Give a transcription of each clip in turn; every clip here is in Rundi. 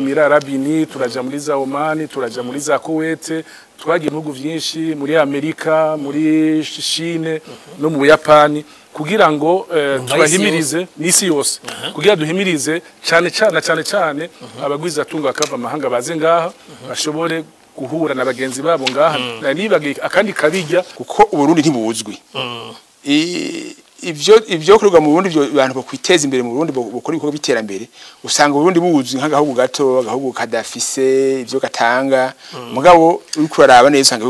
Émirats Arabes Unis, turaja muri za Oman, turaja muri za Kuwait, twagiye mu bihugu vyinshi, muri Amerika, muri Chine no mu Buyapani, kugira ngo tubahimirize n'isi yose, kugira duhimirize cyane cyane cyane cyane abagwizatunga bakava amahanga baze ngaha bashobore guhura na bagenzi babo ngaha. Nibagiye akandi kabijya, kuko Uburundi ntibuzwi. Ivyo korwa mu Burundi, ivyo abantu bokwiteza imbere mu Burundi, bokora ibikorwa by'iterambere, usanga Uburundi buzwi nk'agahugu gato, agahugu kadafise ivyo gatanga. Mugabo uriko uraraba neza, usanga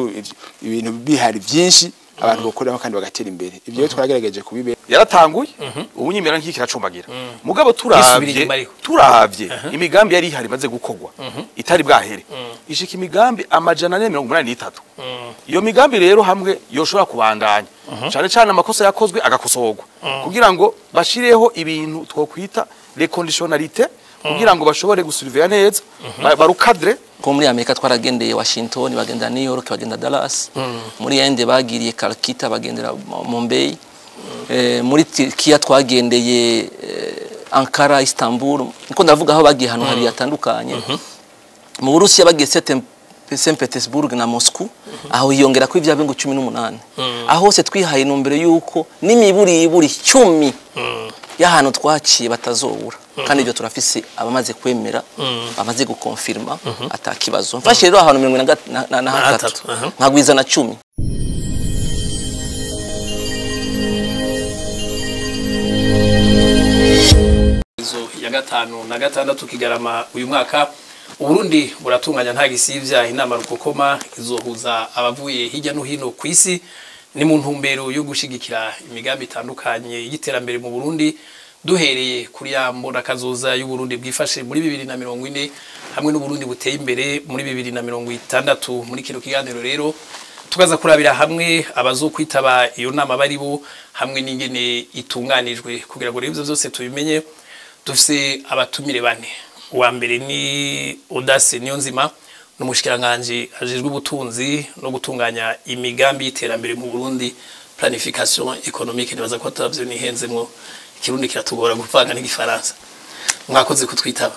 ibintu bihari byinshi abantu bokoreraho kandi bagatera imbere. Ivyo twagerageje kubibe. Yaratanguye ubu nyimera nk'iki kiracumbagira, mugabo Gisubira turavye inyuma ariko. Turavye imigambi yari ihari imaze gukorwa itari bwahere, ishika imigambi 483. Iyo migambi rero hamwe yoshobora kubandanya, cane cane amakosa yakozwe agakosorwa, kugira ngo bashireho ibintu twokwita les conditionnalités, kugira ngo bashobore gusurveiller neza, baru cadre. Ko muri Amerika twaragendeye Washington, bagenda New York, bagenda Dallas. Muri Inde bagiriye Calcutta, bagendera Mumbai. Muri Turkiya twagendeye Ankara, Istanbul. Niko ndavuga aho bagiye ahantu habiri hatandukanye. Mu Burusiya bagiye Saint Petersburg na Moscow, aho hiyongera ko ibya bingu 18. Aho hose twihaye intumbero yuko n'imiburi iburi 10 y'ahantu twaciye batazobura, kandi ibyo turafise abamaze kwemera, bamaze gukonfirma atakibazo. Mfashe rero ahantu mirongo na hatatu, hatatu, aha. nkagwiza na 10. Izo ya gatanu na gatandatu kigarama uyu mwaka, Uburundi buratunganya nta gisivya inama rukokoma izohuza abavuye hirya no hino ku isi. Ni mu ntumbero yo gushigikira imigambi itandukanye y'iterambere mu Burundi, duhereye kuri ya mbonakazoza y'Uburundi bwifashe muri 2040 hamwe n'Uburundi buteye imbere muri 2060. Muri kino kiganiro rero tukaza kurabira hamwe abazokwitaba iyo nama bari bo, hamwe n'ingene itunganijwe. Kugira ngo rero ivyo vyose tubimenye, dufise abatumire bane. Uwa mbere ni Audace Niyonzima, n'umushikiranganje ajejwe ubutunzi no gutunganya imigambi y'iterambere mu Burundi, planification économique. Nibaza ko atavyo nihenzemwo, ikirundi kiratugora guvanga n'igifaransa. Mwakoze kutwitaba.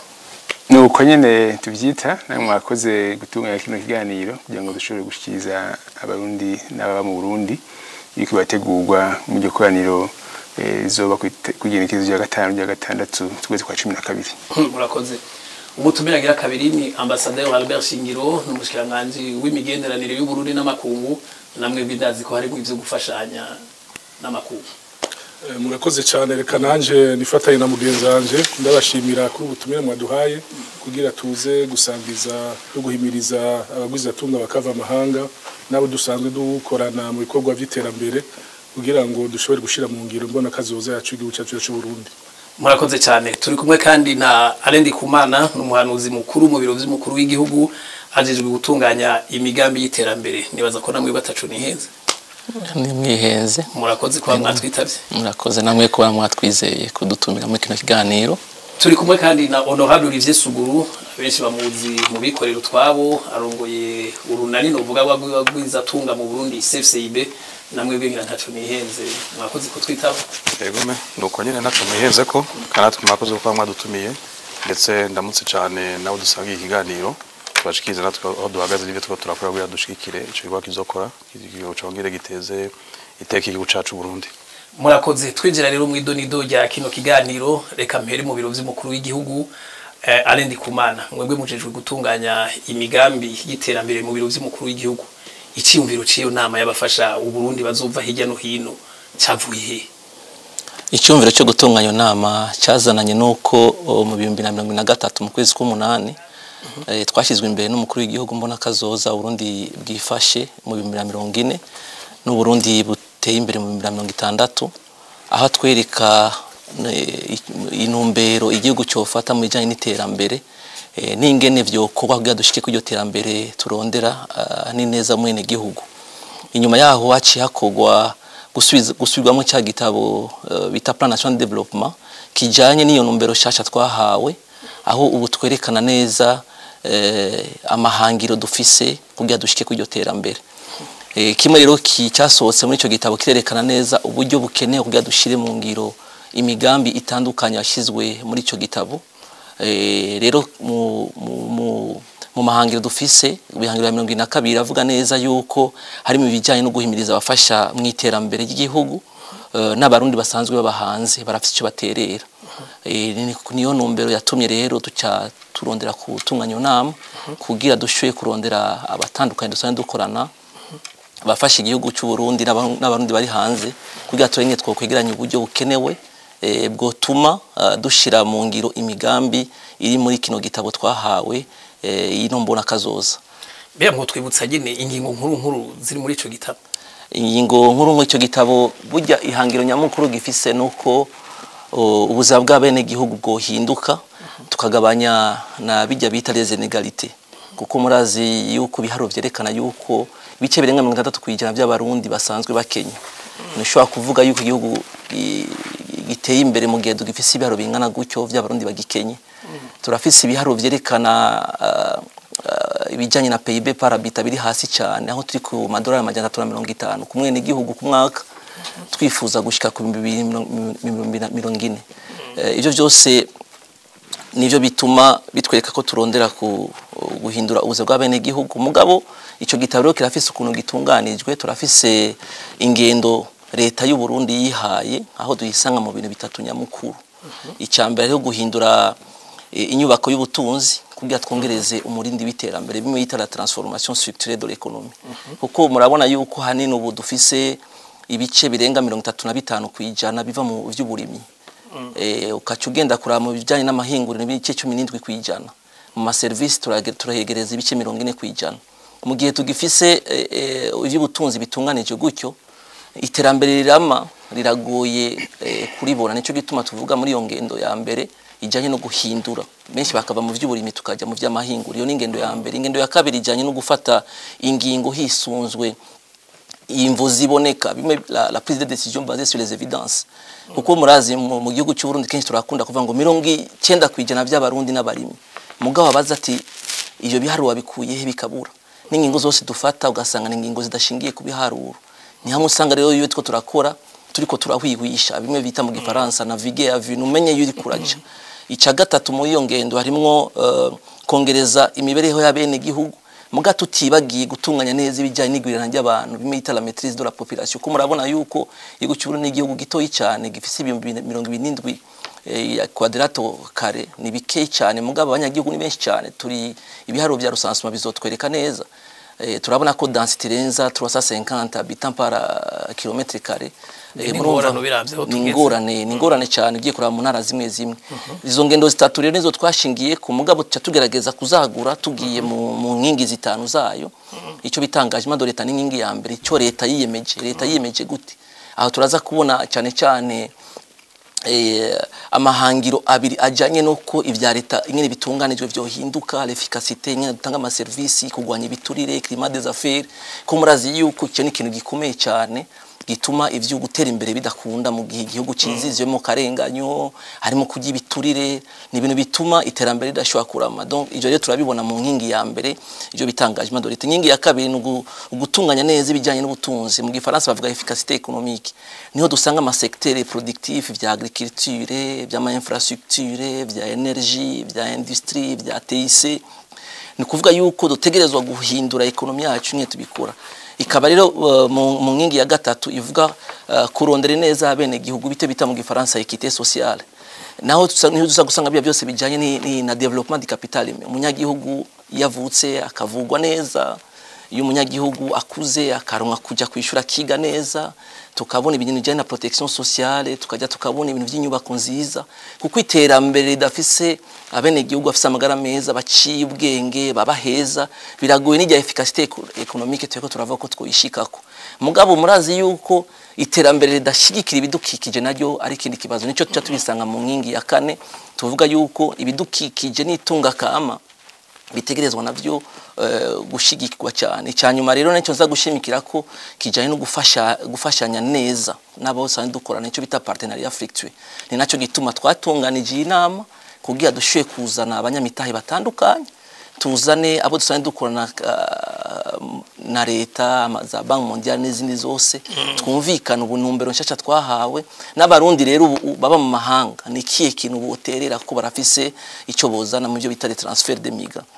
Nuko nyene tuvyita, namwe mwakoze gutunganya kino kiganiro kugira ngo dushobore gushikiriza Abarundi n'ababa mu Burundi ibiko bategurwa mu iryo koraniro rizoba kw'igenekerezo rya gatanu rya gatandatu ukwezi kwa 12. Murakoze. Umutumire agira kabiri ni Ambassadeur Albert Shingiro, n'umushikiranganje w'imigenderanire y'Uburundi n'amakungu. Namwe bw'indazi ko harimo ivyo gufashanya n'amakungu. Murakoze cyane. Reka nanje nifatanye na mugenzi wanje, ndabashimira kuri ubutumire mwaduhaye kugira tuze gusangiza no guhimiriza abagwizatunga bakava amahanga n'abo dusanzwe dukorana mu bikorwa by'iterambere, kugira ngo dushobore gushira mu ngiro mbona kazoza yacu igihugu cyacu cy'u Burundi. Murakoze cyane. Turi kumwe kandi na Alain Ndikumana, n'umuhanuzi mukuru mu biro vy'umukuru w'igihugu, ajejwe gutunganya imigambi y'iterambere. Nibaza ko namwe batacu nihenze. Nimwihenze. Murakoze kuba mwatwitavye. Murakoze namwe kuba mwatwizeye kudutumira muri kino kiganiro. Turi kumwe kandi na Honorable Olivier Suguru, benshi bamuzi mu bikorera utwabo, arongoye urunani novuga rw'abagwizatunga mu Burundi, CFCIB. Namwe bwingira ntaco nihenze, mwakoze kutwitaba. Yego me, nuko nyine ntaco mwiheze ko kandi natwe mwakoze kuba mwadutumiye, ndetse ndamutse cyane nawe dusangiye ikiganiro, tubashikirize natwe aho duhagaze n'ibyo tuba turakora kugira dushigikire ico gikorwa kizokora igihugu, congere giteze iteka igihugu cacu Burundi. Murakoze. Twinjira rero mu idonido rya kino kiganiro, reka mpere mu biro vy'umukuru w'igihugu. Alain Ndikumana, mwebwe mujejwe gutunganya imigambi y'iterambere mu biro vy'umukuru w'igihugu, iciyumviro c'iyo nama y'abafasha Uburundi bazova hirya no hino cavuye he? Icyumviro cyo gutunganya iyo nama cyazananye n'uko mu 2023 mu kwezi k'umunani twashyizwe imbere n'umukuru w'igihugu mbona kazoza Uburundi bwifashe mu 2040 n'Uburundi buteye imbere mu 2060, aho atwereka intumbero igihugu cyofata mu bijyanye n'iterambere n'ingene vyokorwa kugira dushike kuri iryo terambere turondera n'ineza mwene gihugu. Inyuma yaho haciye hakorwa gusubirwamo cya gitabo bita Plan National de Développement, kijanye n'iyo ntumbero shasha twahawe, aho ubu twerekana neza amahangiro dufise kugira dushike kuri iryo terambere. Kimwe rero cyasohotse muri ico gitabo kirerekana neza uburyo bukenewe kugira dushire mu ngiro imigambi itandukanye yashizwe muri ico gitabo. Rero mu, mu, Mu mahangiro dufise, ibihangiro ya 72 avuga neza yuko harimo ibijyanye no guhimiriza abafasha mu iterambere ry'igihugu, n'abarundi basanzwe baba hanze barafise icyo baterera. Niyo ntumbero yatumye rero duca turondera gutunganya iyo nama kugira dushoboye kurondera abatandukanye dusanzwe dukorana bafasha igihugu cy'u Burundi n'abarundi bari hanze, kugira turenge twokwegeranya uburyo bukenewe bwotuma dushira mu ngiro imigambi iri muri kino gitabo twahawe, ino mbona kazoza. Mbega ngo twibutsa nyine ingingo nkuru nkuru ziri muri ico gitabo? Ingingo nkuru muri ico gitabo, burya ihangiro nyamukuru gifise nuko ubuzima bw'abenegihugu bwohinduka, tukagabanya na bijya bita les inégalités, kuko murazi yuko ibiharuro vyerekana yuko ibice birenga 60% by'abarundi basanzwe bakenya. Ntushobora kuvuga yuko igihugu giteye imbere mu gihe tugifise ibiharuro bingana gutyo by'abarundi bagikenye. Turafise ibiharuro vyerekana ibijyanye na PIB par habitant biri hasi cyane, aho turi ku madolari 350 ku mwene gihugu ku mwaka, twifuza gushika ku 2040. Ibyo byose nivyo bituma bitwereka ko turondera ku guhindura ubuzima bw'abenegihugu. Mugabo ico gitabo rero kirafise ukuntu gitunganijwe. Turafise ingendo leta y'u Burundi yihaye, aho duyisanga mu bintu bitatu nyamukuru. Icya mbere rero, guhindura inyubako y'ubutunzi kugira twongereze umurindi w'iterambere, bimwe yita la transformation structurelle de l'économie, kuko murabona yuko hanini ubu dufise ibice birenga 35% biva mu vy'uburimyi, ukaca ugenda kuraba mu bijyanye n'amahinguriro ibice 17%, mu maserivisi turahegereza ibice 40%. Mu gihe tugifise iby'ubutunzi bitunganije gutyo, iterambere rirama riragoye kuribona. Nicyo gituma tuvuga muri iyo ngendo ya mbere ijyanye no guhindura, benshi bakava mu by'uburimyi tukajya mu by'amahinguriro. Iyo ni ingendo ya mbere. Ingendo ya kabiri ijyanye no gufata ingingo hisunzwe imvo ziboneka, bimwe la prise de décision basée sur les évidences, kuko murazi mu gihugu cy'u Burundi kenshi turakunda kuvuga ngo 90% by'abarundi n'abarimyi, mugabo abaza ati ivyo biharuro wabikuye he, bikabura, n'ingingo zose dufata ugasanga ni ingingo zidashingiye ku biharuro. Ni hamwe usanga rero iyo two turakora turiko turahwihwisha, bimwe bita mu gifaransa naviguer à vue, numenye iyo uri kuraja. Ica gatatu muri iyo ngendo harimwo kongereza imibereho y'abene gihugu, muga tutibagiye gutunganya neza ibijyanye n'igwirirana ry'abantu, bimwe bita la maîtrise de la population, ko murabona yuko igihugu cy'u Burundi ni igihugu gitoyi cyane, gifise 27 000 ya quadrato carré, ni bikeyi cyane, mugabo abanyagihugu ni benshi cyane. Turi ibiharuro bya recensement bizotwereka neza. Turabona ko densité irenza 350 habitants par kilomètre carré. Ni ingorane ubiravye aho Ni tugeze. ingorane, ni ingorane cyane ugiye kuraba mu ntara zimwe zimwe. Izo ngendo zitatu rero nizo twashingiye ku, mugabo tuca tugerageza kuzagura tugiye mu nkingi zitanu zayo. Icyo bitangaje de l'État ni inkingi ya mbere, icyo leta yiyemeje. Leta yiyemeje gute? Aho turaza kubona cyane cyane amahangiro abiri ajanye nuko ivya leta ingene bitunganijwe vyohinduka, l'efficacité, ingene dutanga amaserivisi, kurwanya ibiturire, climat des affaires, ko murazi yuko icyo ni ikintu gikomeye cyane gituma ivyo gutera imbere bidakunda. Mu gihe igihugu cizizwemo karenganyo, harimo kurya ibiturire, ni ibintu bituma iterambere ridashobora kurama. Donc ivyo rero turabibona mu nkingi ya mbere, ivyo bitangajwe de l'État. Inkingi ya kabiri ni ugutunganya neza ibijyanye n'ubutunzi, mu gifaransa bavuga efficacité économique. Niho dusanga ama secteur productif vya agriculture, vy'ama infrastructure, vya énergie, vya industrie, vya TIC. Ni kuvuga yuko dutegerezwa guhindura économie yacu nyine tubikora. Ikaba rero mu nkingi ya gatatu ivuga kurondera neza abene gihugu, bite bita mu gifaransa équité sociale. Naho niho tuza gusanga bya byose bijanye ni na développement du capital humain. Umunyagihugu yavutse akavugwa neza, iyo umunyagihugu akuze akaronka kuja kwishura akiga neza, tukabona ibintu bijanye na protection sociale, tukajya tukabona ibintu by'inyubako nziza, kuko iterambere ridafise abene gihugu bafise amagara meza, baciye ubwenge, baba heza, biragoye n'ijya efficacité économique turiko turavuga ko twoyishikako. Mugabo murazi yuko iterambere ridashigikira ibidukikije naryo ari ikindi kibazo. Nico tuca tubisanga mu nkingi ya kane, tuvuga yuko ibidukikije n'itunga kama bitegerezwa navyo gushigikirwa cyane. Icyanyuma rero nicyo nza gushimikira ko kijanye no gufasha, gufashanya neza n'abo usanzwe dukorana, nicyo bita partenariat fructueux. Ni nacyo gituma twatunganije iyi nama kugira dushoboye kuzana abanyamitahe batandukanye, tuzane abo dusanzwe dukorana na leta, za Banque mondiale n'izindi zose, twumvikana ubu ntumbero nshasha twahawe. N'abarundi rero ubu baba mu mahanga, ni ikihe kintu boterera, ko barafise icyo bozana mu byo bita les transferts de migrants.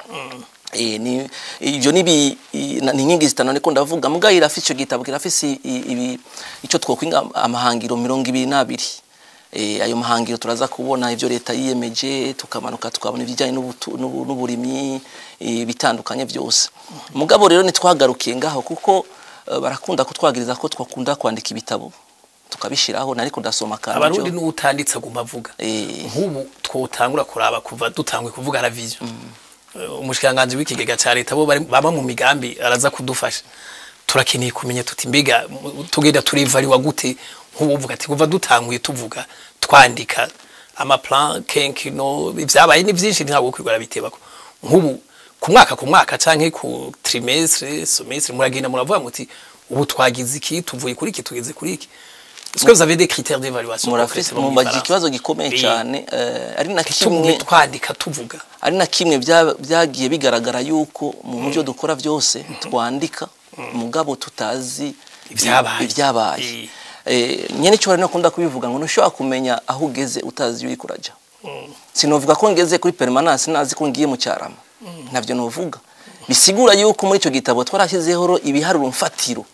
Ni ivyo ni inkingi zitanu niko ndavuga, muga irafise ico gitabo kirafise ico twokwinga amahangiro 22. Ayo mahangiro turaza kubona ivyo leta yiyemeje, tukamanuka tukabona ibijyanye n'uburimyi bitandukanye byose. Mugabo rero nitwagarukiye ngaho, kuko barakunda kutwagiriza ko twakunda kwandika ibitabo tukabishiraho, nariko ndasoma kandi abarundi n'utanditse aguma avuga. Nk'ubu twotangura kuraba kuva dutangwe kuvuga la vision, umushikiranganji w'ikigega ca leta bo baba mu migambi araza kudufasha. Turakeneye kumenya tuti mbega tugenda turivariwa gute? Nk'ubu uvuga ati kuva dutanguye tuvuga twandika ama plan quinquennal, ivyabaye ni vyinshi, ntabwo kwigora bitebako. Nk'ubu ku mwaka ku mwaka canke ku trimestre, semestre, muragenda muravuga muti ubu twagize iki, tuvuye kuri iki, tugeze kuri iki? Est-ce que vous avez des critères d'évaluation? Murafise mumbaje ikibazo gikomeye cyane, ari na kimwe twandika tuvuga, ari na kimwe byagiye bigaragara yuko mu byo dukora byose twandika, mugabo tutazi ibyabaye. Nyene cyo nakunda kubivuga ngo ntushobora kumenya aho ugeze utazi uri kuraja. Sinovuga ko ngeze kuri permanence nazi ko ngiye mu cyarama, ntavyo novuga. Bisigura yuko muri ico gitabo twarashyizeho ibiharuro mfatiro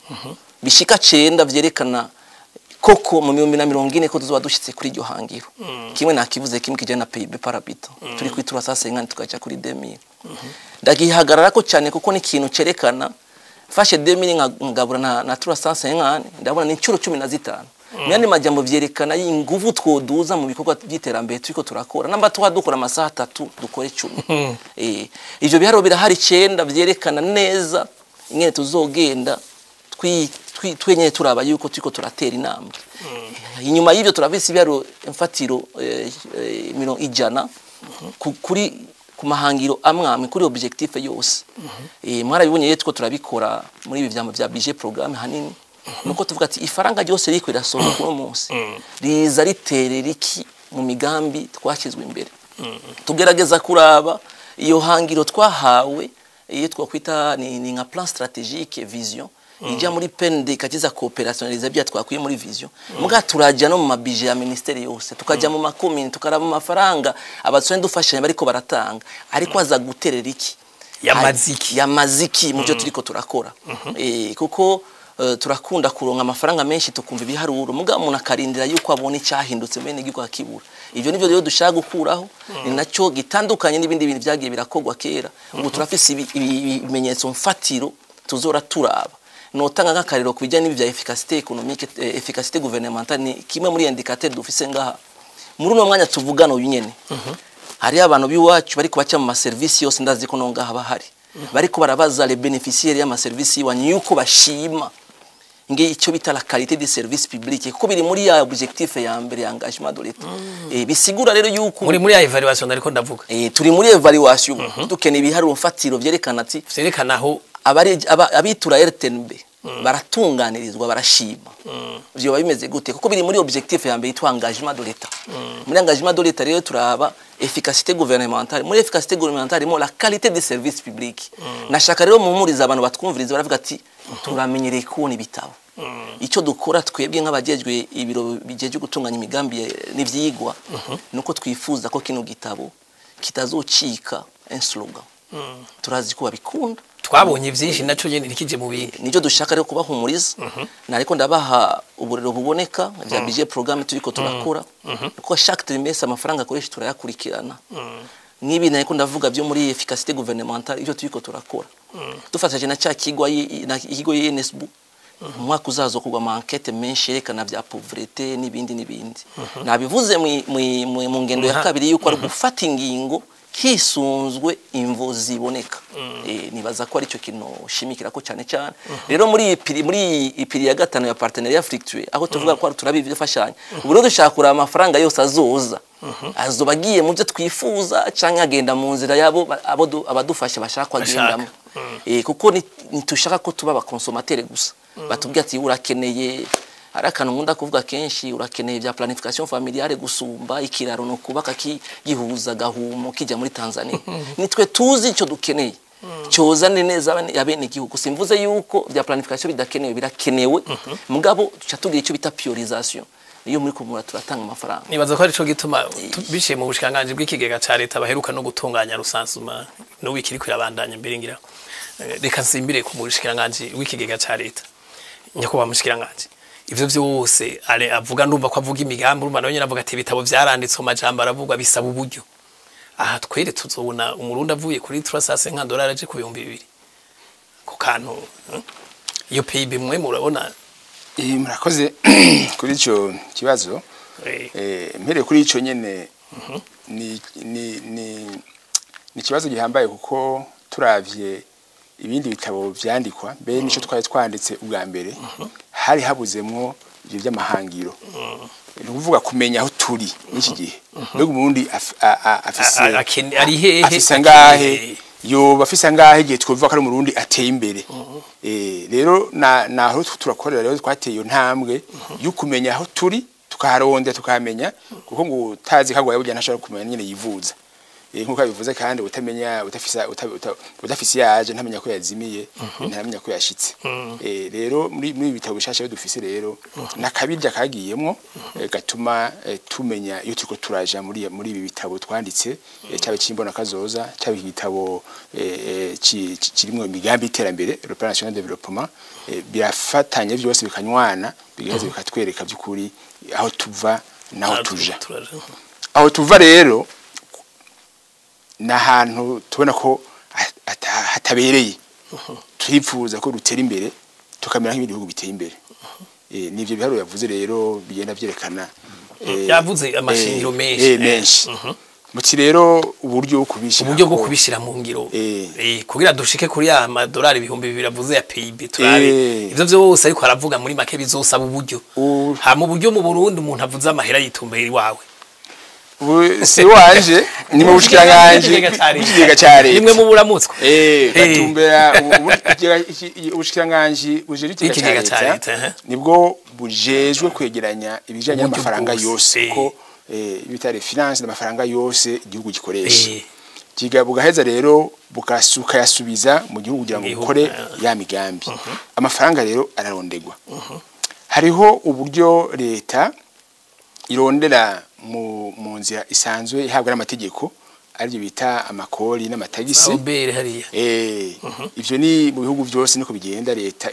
bishika 9 vyerekana koko mu 2040 ko tuzoba dushitse kuri iryo hangiro. Kimwe nakivuze kimwe kijana na PIB par habitant, turi kuri 350 tukaja kuri 2000. Ndagihagarara ko cyane kuko ni ikintu cerekana fashe 2000 ngabura na 350, ndabona ni incuro 15. Myandi majambo vyerekana inguvu twoduza mu bikorwa by'iterambere turiko turakora. Namba twadukora amasaha 3 dukore 10. Ivyo biharuro birahari 9 vyerekana neza ingene tuzogenda twenyene turaba yuko turiko turatera intambwe. Inyuma y'ivyo turafise ibiharuro mfatiro 100 kuri ku mahangiro amwamwe, kuri objectif yose. Mwarabibonye rero two turabikora muri ibi vyama vya budget programme, hanini nuko tuvuga ati ifaranga ryose riko irasohoka kuno munsi riza riterera iki mu migambi twashyizwe imbere. Tugerageza kuraba iyo hangiro twahawe, iyo twakwita ni nka plan stratégique vision, ijya muri PND ikakiza coopérationnaliser bya twakwiye muri vision. Muga turajya no mu mabije ya ministeri yose, tukajya mu makomine, tukaraba amafaranga abatsone dufashanya bariko baratanga, ariko aza guterera iki yamaziki mu byo turiko turakora. Kuko turakunda kuronka amafaranga menshi tukumva ibiharuro, muga umuntu akarindira yuko abona icyahindutse mene giko akibura. Ivyo nivyo rero dushaka gukuraho, ni nacyo gitandukanye n'ibindi bintu byagiye birakogwa kera. Ubu turafise ibimenyetso mfatiro tuzora turaba. Notanga nk'akarero ku bijyanye n'ibya efficacité économique, efficacité gouvernementale ni kimwe muri indicateur dufise ngaha. Muri uno mwanya tuvugana uyu nyene, hari abantu biwacu bariko baca mu maserivisi yose, ndazi ko nongaha bahari bariko barabaza les bénéficiaires y'amaserivisi iwanyu yuko bashima nge icyo bita la qualité des services publics, kuko biri muri ya objectif ya mbere ya engagement de l'État. Bisigura rero yuko muri ya evaluation ariko ndavuga, turi muri evaluation, dukeneye ibiharuro mfatiro vyerekana ati vyerekana aho abitura RTNB baratunganirizwa, barashima. Vyo bimeze gute? Kuko biri muri objectif ya mbere yitwa engagement de l'État. Muri engagement de l'État rero turaba efficacité gouvernementale. Muri efficacité gouvernementale harimo la qualité des services publics. Nashaka rero muhumuriza abantu batwumviriza baravuga ati turamenyereye kubona ibitabo. Icyo dukora twebwe nk'abajejwe ibiro bijeje gutunganya imigambi n'ivyigwa, nuko twifuza ko kino gitabo kitazocika un slogan. Turazi ko babikunda, twabonye byinshi naco nyene nikije mu bindi. Nico dushaka rero kubahumuriza. Nariko ndabaha uburero buboneka vya budget programme turiko turakora, kuko chaque trimestre amafaranga akoresha turayakurikirana. Nibi nariko ndavuga byo muri efficacité gouvernementale ivyo turiko turakora, dufatanyije na ca kigo na ikigo INSB. Umwaka uzazo kugwa ama enquête menshi yerekana bya pauvreté n'ibindi n'ibindi. Nabivuze mu ngendo ya kabiri yuko ari gufata ingingo hisunzwe imvo ziboneka. Nibaza ko ari cyo kintu shimikira ko cyane cyane. Rero muri ipiri ya gatanu ya partenariat fructueux, aho tuvuga ko turabifashanya, ubu rero dushaka kuraba amafaranga yose azoza azobagiye mu byo twifuza canke agenda mu nzira yabo abadufasha bashaka agendamo. Kuko nitushaka ko tuba abaconsommateur gusa. Batubwira ati urakeneye, hari akantu nkunda kuvuga kenshi, urakeneye bya planification familiale gusumba ikiraro no kubaka gihuza gahumo kijya muri Tanzania. Nitwe tuzi icyo dukeneye cyozane neza abene igihugu. Simvuze yuko bya planification bidakenewe, birakenewe, mugabo tuca tugira icyo bita priorisation. Iyo muri kumura turatanga amafaranga. Nibaza ko arico gituma biciye mu bushikanganje bw'ikigega ca leta baheruka no gutunganya rusansuma n'ubu ikiri kwirabandanya mbere ngira. Reka nsimbire ku bushikanganje w'ikigega ca leta. Nyakubahwa mushikiranganje, ivyo vyose ale avuga, ndumva ko avuga imigambi, urumva nawe nyene avuga ati ibitabo vyaranditswe, amajambo aravugwa, bisaba uburyo. Aha twere tuzobona umurundi avuye kuri 350 dollars aje ku 2000 ku kantu, Iyo PIB mwe murabona? Murakoze kuri ico kibazo. Mpereye kuri ico nyene, ni ikibazo gihambaye, kuko turavye ibindi bitabo vyandikwa mbere nico twari twanditse ubwa mbere, hari habuzemwo ivyo vy'amahangiro, ni ukuvuga kumenya aho turi n'iki gihe. Mbega umurundi afise ari hehe? Afise angahe? Yoba afise angahe igihe twovuga ko ari umurundi ateye imbere? Rero naho turakorera rero, twateye iyo ntambwe yo kumenya aho turi, tukaharondera, tukahamenya, kuko ngo utazi kagwaye burya ntashobora kumenya nyene yivuza. Nkuko abivuze, kandi utamenya udafise yaje ntamenya ko yazimiye, ntamenya ko yashitse. Rero muri ibi bitabo bishasha dufise rero nakabirya kagiyemwo, gatuma tumenya iyo turiko turaja muri ibi bitabo twanditse, cyaba cimbona kazoza, cyaba igitabo kirimwo imigambi y'iterambere, le plan national de développement, birafatanye byose bikanywana, bigaheza bikatwereka by'ukuri aho tuva naho tuja. Turaja. Aho tuva rero ni ahantu tubona ko hatabereye. Turifuza ko dutera imbere, tukamera nk'ibindi bihugu biteye imbere. Nivyo biharuro yavuze rero bigenda vyerekana. Yavuze amashingiro menshi. Menshi. Muti rero uburyo bwo kubishira Uburyo bwo kubishira mu ngiro, kugira dushike kuri ya madolari 2000 avuze ya PIB, turabe ivyo vyose ariko aravuga, muri make bizosaba uburyo. Ha mu buryo mu Burundi umuntu avuze amahera yitumbera iwawe. Si wanje, ni mu bushikiranganji Ikigega ca leta. bw'ikigega ca leta. Nimwe mu buramutswa. Gatumbera ubushikiranganji bujejwe Ikigega ikigega ca ca leta, leta, nibwo bujejwe kwegeranya ibijanye Uburyo n'amafaranga bwose. yose, ko ibitare finance n'amafaranga yose igihugu gikoresha. Kiga bugaheza rero bukasuka yasubiza mu gihugu kugira ngo Igihugu, bukore ya migambi. Amafaranga rero ararondegwa. Hariho uburyo leta irondera mu nzira isanzwe ihabwa n'amategeko, aribyo bita amakori n'amatagisi. Obere hariya. Ivyo ni mu bihugu byose niko bigenda. Leta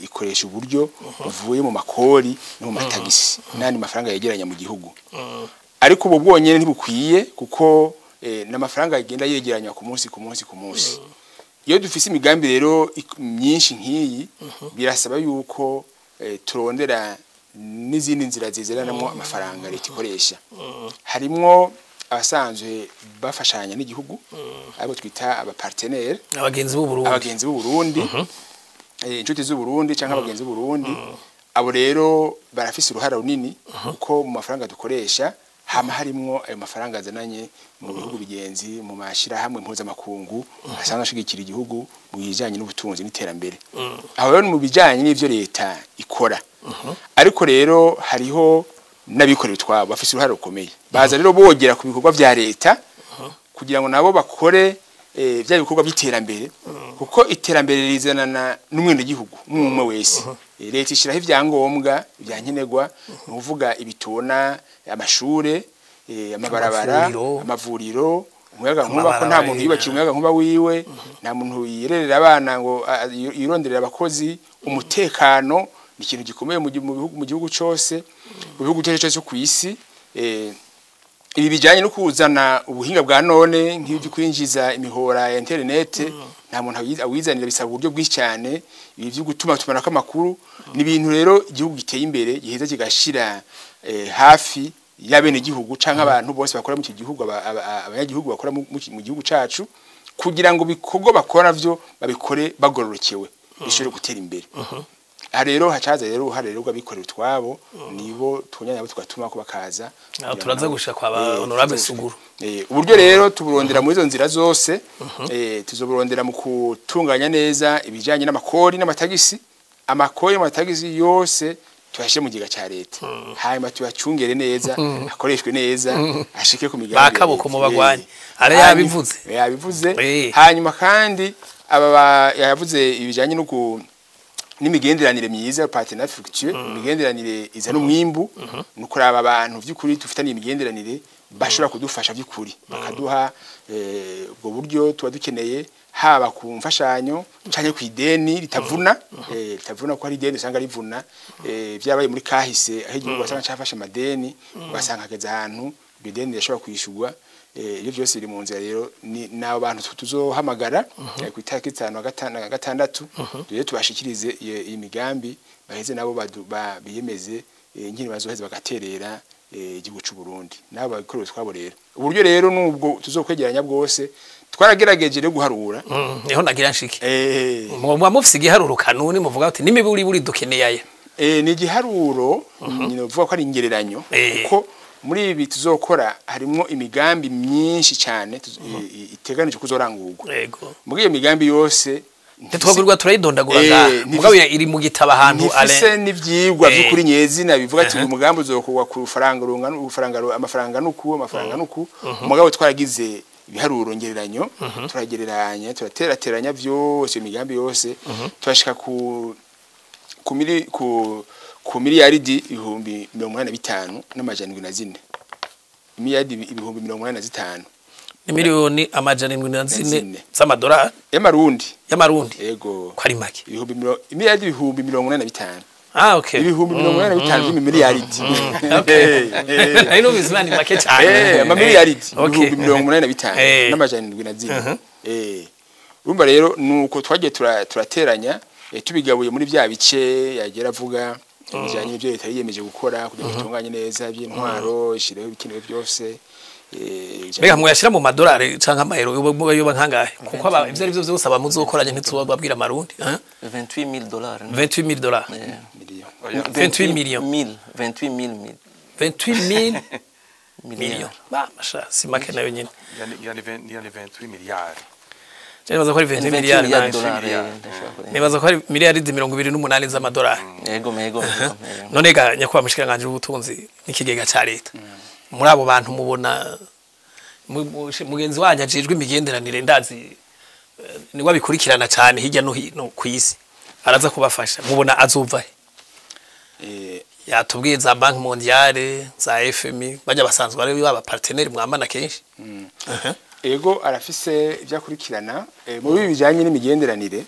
ikoresha uburyo buvuye mu makori no mu matagisi n'andi mafaranga yegeranya mu gihugu, ariko ubu bwonyene ntibukwiye, kuko n'amafaranga agenda yegeranywa ku munsi ku munsi ku munsi. Iyo dufise imigambi rero myinshi nk'iyi, birasaba yuko turondera n'izindi nzira zizeranamwo amafaranga leta ikoresha. Harimwo abasanzwe bafashanya n'igihugu, abo twita abapartenaire, Abagenzi b'u Burundi. Abagenzi b'u Burundi, inshuti z'u Burundi canke abagenzi b'u Burundi. Abo rero barafise uruhara runini, kuko mu mafaranga dukoresha hama harimwo ayo mafaranga azananye mu bihugu bigenzi, mu mashirahamwe mpuzamakungu asanzwe ashigikira igihugu mu bijanye n'ubutunzi n'iterambere. Aho rero ni mu bijanye n'ivyo leta ikora. Ariko rero hariho n'abikorera utwabo bafise uruhara rukomeye, baza rero bogera ku bikorwa vya leta kugira ngo nabo bakore bya bikorwa by'iterambere, kuko iterambere rizanana n'umwenegihugu umwe umwe wese. Leta ishyiraho ibyangombwa bya nkenerwa, ni ukuvuga ibitona, amashure, amabarabara, Amavuriro. Amavuriro, umuyaga nkuba, ko nta muntu Amabarabara, yiyubakiye umuyaga nkuba wiwe, nta muntu yirerera abana ngo yironderera abakozi. Umutekano ni ikintu gikomeye mu bihugu, mu gihugu cose, mu bihugu cyose cyo ku isi. Ibi bijyanye no kuzana ubuhinga bwa none, nk'ibyo kwinjiza imihora ya interinete, nta muntu awizanira, bisaba uburyo bwinshi cyane. Ibi byo gutuma tumanako amakuru ni ibintu rero igihugu giteye imbere giheza kigashira hafi y'abenegihugu canke abantu bose bakora mu iki gihugu, abanyagihugu bakora mu gihugu cacu, kugira ngo bikorwa bakora vyo babikore bagororokewe, bishobore gutera imbere. Aha rero hacaza rero uruhare rero rw'abikorera utwabo, nibo tunyanya nabo tugatuma ko bakaza. Aho turaza gushika kwa ba honorable Suguru. Uburyo rero tuburondera muri izo nzira zose. Tuzoburondera mu gutunganya neza ibijyanye n'amakori n'amatagisi. Amakori n'amatagisi yose tuyashyire mu kigega cya leta, hanyuma tuyacungere neza, akoreshwe neza, ashike ku migambi ya Bakaboko leta. mu bagwanyi. Ara yabivuze. Yabivuze. Eh. Hanyuma kandi aba yavuze ibijyanye no ku N'imigenderanire myiza, partenariat fructueux, imigenderanire izana umwimbu, ni ukuraba abantu vy'ukuri dufitaniye imigenderanire bashobora kudufasha vy'ukuri, bakaduha ubwo buryo tuba dukeneye, haba ku mfashanyo canke ku ideni ritavuna, ritavuna, ko hari ideni usanga rivuna. Vyabaye muri kahise aho igihugu wasanga cafashe amadeni, ugasanga hageze ahantu iryo deni rirashobora kwishurwa. Ibyo byose biri mu nzira. Rero ni n'abo bantu tuzohamagara ku itariki 5 na 6 rero tubashikirize iyi migambi, baheze nabo biyemeze nkiri bazoheza bagaterera igihugu c'u Burundi nabo babikorera twabo. Rero uburyo rero nubwo tuzokwegeranya bwose, twaragerageje rero guharura. Niho nagira nshike. Muba mufise igiharuro kanuni muvuga ati nimiburi buri dukeneye aya? Ni igiharuro nyine uvuga ko ari ingereranyo, kuko muri ibi tuzokora harimwo imigambi myinshi cyane iteganijwe kuzorangurwa. Muri iyo migambi yose Ntitwagurwa turayidondagura ngaha, mugabo iri mu gitabo ahantu. Ntifise n'ivyigwa vy'ukuri nyezina bivuga ati uyu mugambi uzokorwa ku faranga rungana ufaranga, amafaranga nuku, amafaranga nuku. Mugabo twaragize ibiharuro ngereranyo, turagereranya, turaterateranya vyose, imigambi yose, turashika ku miliyaridi 85,704, miliyaridi 85,000. Ni miliyoni 704 Zine. z'amadolari? Y'amarundi. Y'amarundi. Yego. Ko ari make. Miliyaridi 85,000. Ah, okay. 85,000 by'imiliyaridi. Nari numvise ni make cyane. Amamiliyaridi 85,704. Urumva rero nuko twagiye turateranya, tubigabuye muri bya bice yagera avuga bijyanye n'ibyo leta yiyemeje gukora kugira ngo itunganye neza iby'intwaro, ishireho ibikenewe byose. Mbega mwayashyira mu madolari canke amayero yoba nkangahe? Kuko ivyo ari byo vyose abamuzokoranye ntitubabwira amarundi, eh? 28 000 dollars. 28 000 dollars? Million. 28 millions. 1000, 28 000 mille. 28 000 millions. Milliards. Ba masha si make nayo nyine. Yani 28 miliyari. Je nibaza ko ari 28 28 miliyari milliards nanje. dollars. Ndashobora kurenga. Nibaza ko ari miliyaridi 28 z'amadolari. Yego, yego. None ga nyakubahwa mushikiranganji w'ubutunzi n'ikigega ca leta, muri abo bantu mubona mugenzi wanyu ajejwe imigenderanire, ndazi niwe abikurikirana cyane hirya no hino ku isi, araza kubafasha, mubona azova he? Yatubwiye za Banque Mondiale, za FMI, bajya basanzwe ari baba partenaire mwamana kenshi. Aha. Ego, arafise ibyo akurikirana mu bibi bijyanye n'imigenderanire.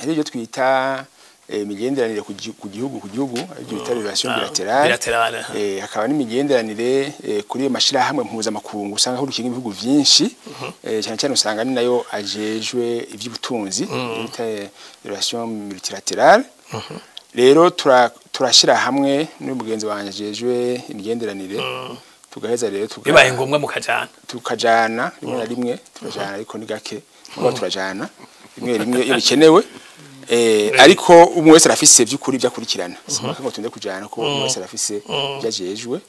Hari ibyo twita imigenderanire ku gihugu ku gihugu, aribyo bita relation bilatérale. Bilatérale, aha. Hakaba n'imigenderanire kuri ayo mashirahamwe mpuzamakungu usanga hurikiye ibihugu vyinshi, cyane cyane usanga ni nayo ajejwe ivy'ubutunzi, bita relation multilatérale. Rero turashira hamwe n'umugenzi wanje ajejwe imigenderanire, tugaheza rero Bibaye ngombwa mukajana? Tukajana rimwe na rimwe, turajana, ariko ni gake. Mugabo turajana rimwe rimwe iyo bikenewe. Ariko umwe wese arafise by'ukuri ibyo akurikirana, simpaka ngo tunde kujana, ko umwe wese arafise ibyo ajejwe.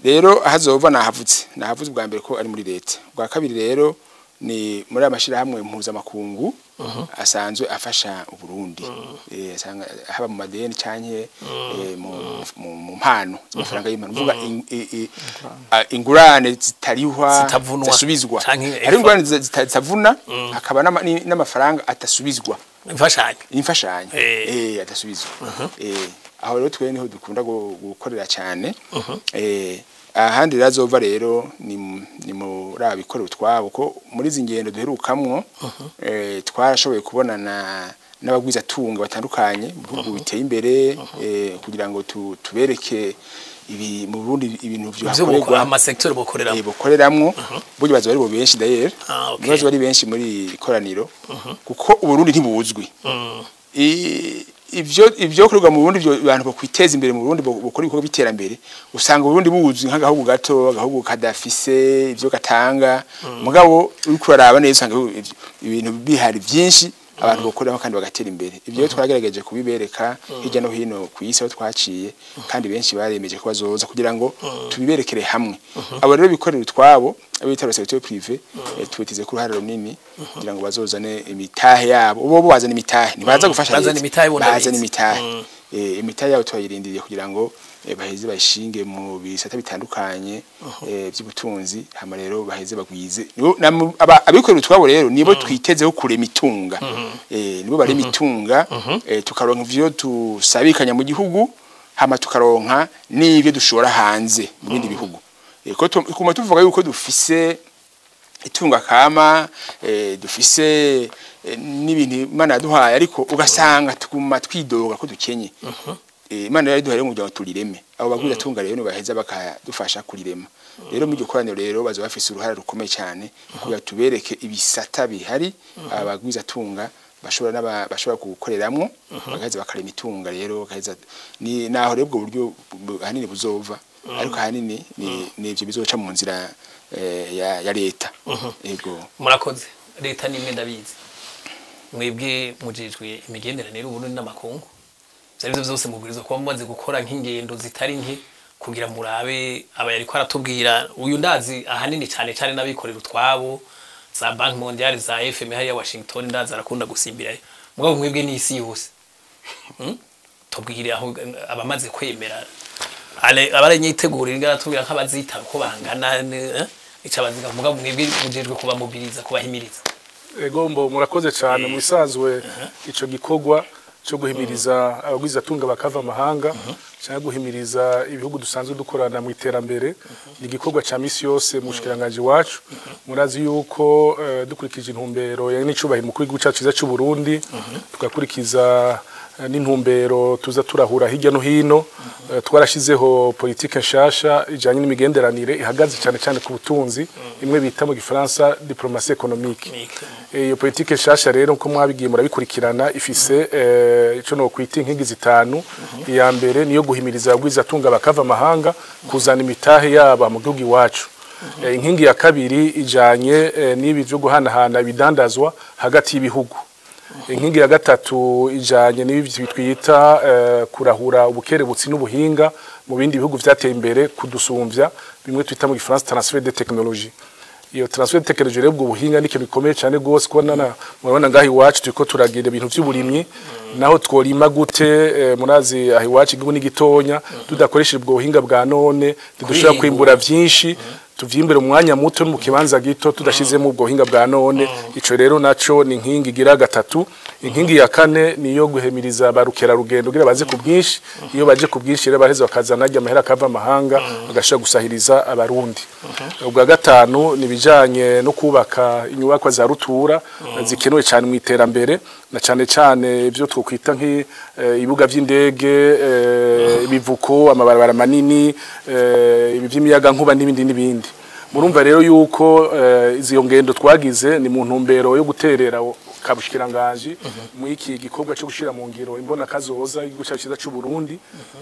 Rero ahazova nahavuze ubwa mbere ko ari muri leta, ubwa kabiri rero ni muri aya mashirahamwe mpuzamakungu asanzwe afasha Uburundi, asanga haba mu madeni canke mu mpano z'amafaranga y'impano, uvuga ingurane zitarihwa, Zitavunwa. zisubizwa. Canke Hari ingurane zitavuna, hakaba n'amafaranga atasubizwa. Imfashanyo. Imfashanyo atasubizwa. Aho rero twe niho dukunda gukorera cyane. Ahandi rero azova rero ni muri abikorera utwabo, ko muri izi ngendo duherukamwo twarashoboye kubonana n'abagwizatunga batandukanye mu bihugu biteye imbere, kugira ngo tubereke ibi mu Burundi, ibintu ivyo vyohakorerwa, amasecteur bokoreramo. Bokoreramwo. Burya baza bari bo benshi d'ailleurs. Ah, okay. Baza bari benshi muri ikoraniro, kuko Uburundi ntibuzwi. Ivyo korerwa mu Burundi, ivyo abantu bokwiteza imbere mu Burundi, bokora ibikorwa by'iterambere, usanga Uburundi buzwi nk'agahugu gato, agahugu kadafise ivyo gatanga. Mugabo uriko uraraba neza usanga ibintu bihari byinshi abantu bokoreramo kandi bagatera imbere. Ivyo rero twagerageje kubibereka hirya no hino ku isi aho twaciye, kandi benshi baremeje ko bazoza kugira ngo tubiberekere hamwe. Abo rero bikorera utwabo, abo bita secteur privé, tubitize ku ruhare runini kugira ngo bazozane imitahe yabo. Bo bazana imitahe, ntibaza gufasha Bazana leta. imitahe bo Bazana ndabizi. imitahe. Imitahe yabo turayirindiriye kugira ngo baheze bayishinge mu bisata bitandukanye by'ubutunzi, hama rero baheze bagwize. Nibo abikorera utwabo rero nibo twitezeho kurema itunga, nibo barema itunga, tukaronka ivyo tusabikanya mu gihugu, hama tukaronka n'ivyo dushora hanze mu bindi bihugu. Ko kuma tuvuga yuko dufise itunga kama, dufise n'ibintu Imana yaduhaye, ariko ugasanga tuguma twidoga ko dukenye. Imana yari duhaye kugira ngo turireme. Abo bagwiza tunga rero baheza bakadufasha kurirema. Rero mu gikoraniro rero bazo bafise uruhara rukomeye cyane kugira tubereke ibisata bihari abagwiza tunga bashobora bashobora gukoreramwo, bagaheza bakarema itunga. Rero bagaheza ni naho rero ubwo buryo ahanini buzova, ariko ahanini ni ivyo bizoca mu nzira ya leta. Yego, murakoze. Leta nimwe ndabizi, mwebwe mujejwe imigenderanire y'Uburundi n'amakungu, ivyo arivyo vyose mubwirizwa kuba mumaze gukora nk'ingendo zitari nke kugira murabe aba yariko aratubwira uyu. Ndazi ahanini cyane cyane n'abikorera utwabo, za Banque Mondiale, za FMI hariya Washington, ndazi arakunda gusimbirayo. Mugabo mwebwe n'isi yose. Tubwire aho abamaze kwemera abaranyitegurira aratubwira nk'abazitaba ko bangana, ico abaziga. Mugabo mwebwe mujejwe kubamobiriza, kubahimiriza. Ego, mbo murakoze cyane. Mu bisanzwe ico gikorwa cyo guhimiriza abagwizatunga bakava amahanga cyangwa guhimiriza ibihugu dusanzwe dukorana mu iterambere ni igikorwa ca misi yose mu bushikiranganji wacu. Murazi yuko dukurikije intumbero ya n'icubahiro mukuru w'igihugu cacu ciza c'u Burundi, tugakurikiza n'intumbero tuza turahura hirya no hino, twarashizeho politike nshasha ijanye n'imigenderanire ihagaze cyane cyane ku butunzi, imwe bita mu gifaransa diplomatie économique. Iyo politike nshasha rero, nko mwabigiye murabikurikirana, ifise ico no kwita inkingi zitanu. Iya mbere niyo guhimiriza abagwizatunga bakava amahanga kuzana imitahe yaba mu gihugu iwacu. Inkingi ya kabiri ijanye n'ibi vyo guhanahana ibidandazwa hagati y'ibihugu. Inkingi ya gatatu ijanye n'ibi twita kurahura ubukerebutsi n'ubuhinga mu bindi bihugu vyateye imbere kudusumvya, bimwe twita mu gifaransa transfert de technologie. Iyo transfert de technologie rero, ubwo buhinga, ni ikintu gikomeye cyane gose, kubona murabona ngaho iwacu turiko turagira ibintu vy'uburimyi. Naho tworima gute, murazi aho iwacu igihugu ni gitonya, tudakoresheje ubwo buhinga bwa none ntidushobora kwimbura vyinshi, tuvyimbure mu mwanya muto no mu kibanza gito, tudashizemo ubwo buhinga bwa none. Ico rero naco ni inkingi igira gatatu. Inkingi ya kane niyo guhemiriza barukerarugendo kugira baze ku bwinshi. Iyo baje ku bwinshi rero baheza bakazana ajya amahera akava amahanga, agashobora gusahiriza abarundi. Ubwa gatanu ni ibijanye no kubaka inyubakwa za rutura zikenewe cyane mu iterambere, na cyane cyane ibyo twokwita nk'ibibuga vy'indege, ibivuko, amabarabara manini, ibi vy'imiyaga nkuba n'ibindi n'ibindi. Murumva rero yuko izo ngendo twagize ni mu ntumbero yo guterera kabushikiranganji mu iki gikorwa cyo gushira mu ngiro imbona kazoza igihugu cyacu cyiza cy'u Burundi.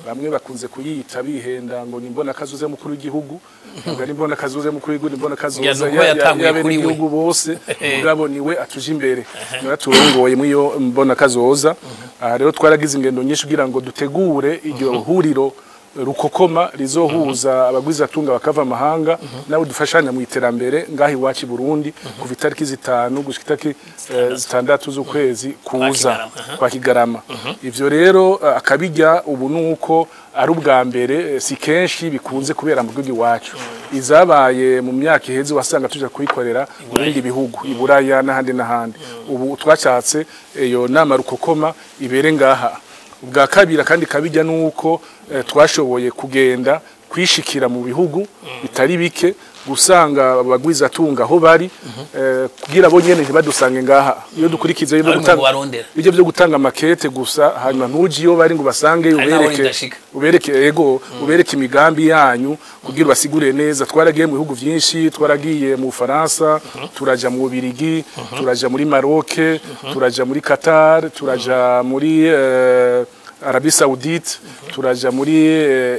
Bamwe bakunze kuyita bihenda ngo ni imbona kazoza mukuru w'igihugu. Ntabwo ari imbona kazoza mukuru w'igihugu, ni imbona kazoza nuko yatanguye kuri we. Y'abenegihugu bose, mugabo niwe atuje imbere, niwe aturongoye muri iyo mbona kazoza. Aha rero twaragize ingendo nyinshi kugira ngo dutegure iryo huriro rukokoma rizohuza abagwizatunga bakava amahanga nabo dufashanya mu iterambere ngaho iwacu i Burundi, kuva itariki 5 gushika itariki 6 z'ukwezi kuza Kigarama, aha. kwa Kigarama. Ivyo rero akabijya ubu nuko ari ubwa mbere, si kenshi bikunze kubera mu gihugu iwacu. Izabaye mu myaka iheze wasanga tuja kuyikorera mu bindi bihugu, i Buraya n'ahandi n'ahandi. Ubu twashatse iyo nama rukokoma ibere ngaha. Ubwa kabiri kandi kabijya nuko twashoboye kugenda kwishikira mu bihugu bitari bike, gusanga abagwizatunga aho bari, kugira bo nyene ntibadusange ngaha. Iyo dukurikiza ibyo Ari mu gutanga barondera. ibyo byo gutanga makete gusa, hanyuma ntuje iyo bari ngo basange, Hari n'aho ubereke ridashika. ubereke, ego, ubereke imigambi yanyu kugira basigure neza. Twaragiye mu bihugu byinshi, twaragiye mu Faransa, turaja mu Bubiligi, turaja muri Maroc, turaja muri Qatar, turaja muri Arabie Saoudite, turaja muri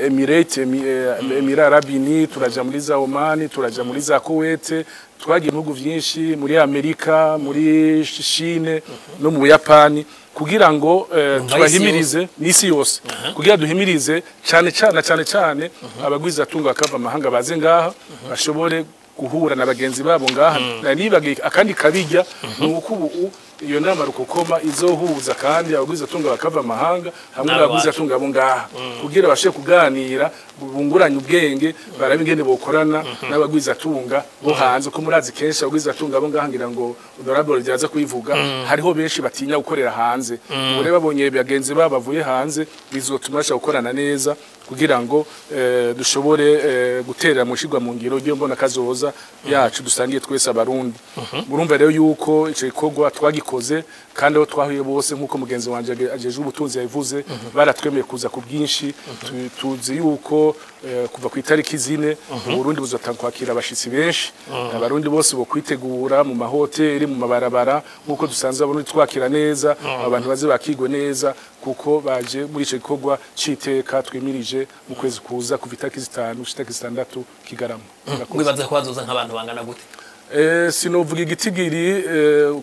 Emirates, Emirats Arabes Unis, turaja muri za Oman, turaja muri za Kuwait. Twagiye mu bihugu byinshi, muri Amerika, muri Chine no mu Buyapani, kugira ngo Umva isi. tubahimirize n'isi yose, kugira duhimirize cyane cyane cyane cyane abagwizatunga bakava amahanga baze ngaha bashobore guhura na bagenzi babo ngaha. Nibagiye akandi kabijya, nuko ubu iyo nama rukokoma izohuza kandi abagwizatunga bakava amahanga hamwe n'abagwizatunga bo ngaha, kugira bashe kuganira, bunguranye ubwenge, barabe ingene bokorana n'abagwizatunga bo hanze. Ko murazi kenshi abagwizatunga bo ngaha, ngira ngo honorable byaza kubivuga, hariho benshi batinya gukorera hanze. Ubu rero babonye bagenzi babo bavuye hanze, bizotuma basha gukorana neza kugira ngo dushobore guterera mu shigwa mu ngiro ryo mbona kazoza yacu dusangiye twese Abarundi. Murumva rero yuko ico gikorwa twagikoze, kandi aho twahuye bose, nkuko mugenzi wanje ajeje ubutunzi yabivuze, baratwemeye kuza ku bwinshi. Tuzi yuko kuva ku itariki 4 Burundi buzotanga kwakira abashitsi benshi. Abarundi bose bo kwitegura mu mahoteli, mu mabarabara, nkuko dusanzwe Abarundi twakira neza abantu baze bakigwe neza, kuko baje muri ico gikorwa citeka twimirije mu kwezi kuza, kuva itariki 5 gushika 6 Kigarama. Mwibaza ko bazoza nk'abantu bangana gute? Sinovuga igitigiri,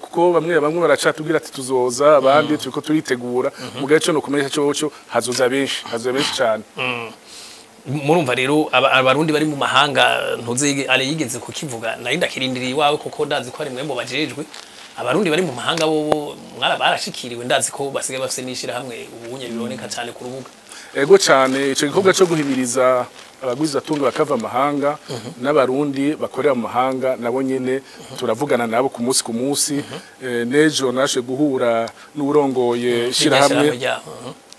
kuko bamwe bamwe baracatubwira ati tuzoza, abandi turiko turitegura. Mugabe cyo no kumenya cyo hazoza benshi, hazoza benshi cyane. Murumva rero Abarundi bari mu mahanga, ntuzige ale yigeze kukivuga, nari ndakirindiriye iwawe kuko ndazi ko ari mwe mu bajejwe Abarundi bari mu mahanga. Bo mwara barashikiriwe, ndazi ko basigaye bafise n'ishira hamwe ubunye biboneka cyane ku rubuga. Ego cyane, ico gikorwa cyo guhimiriza abagwizatunga bakava amahanga n'Abarundi bakorera mu mahanga nabo nyene turavugana nabo ku munsi ku munsi. Nejo nashe guhura n'urongoye shirahamwe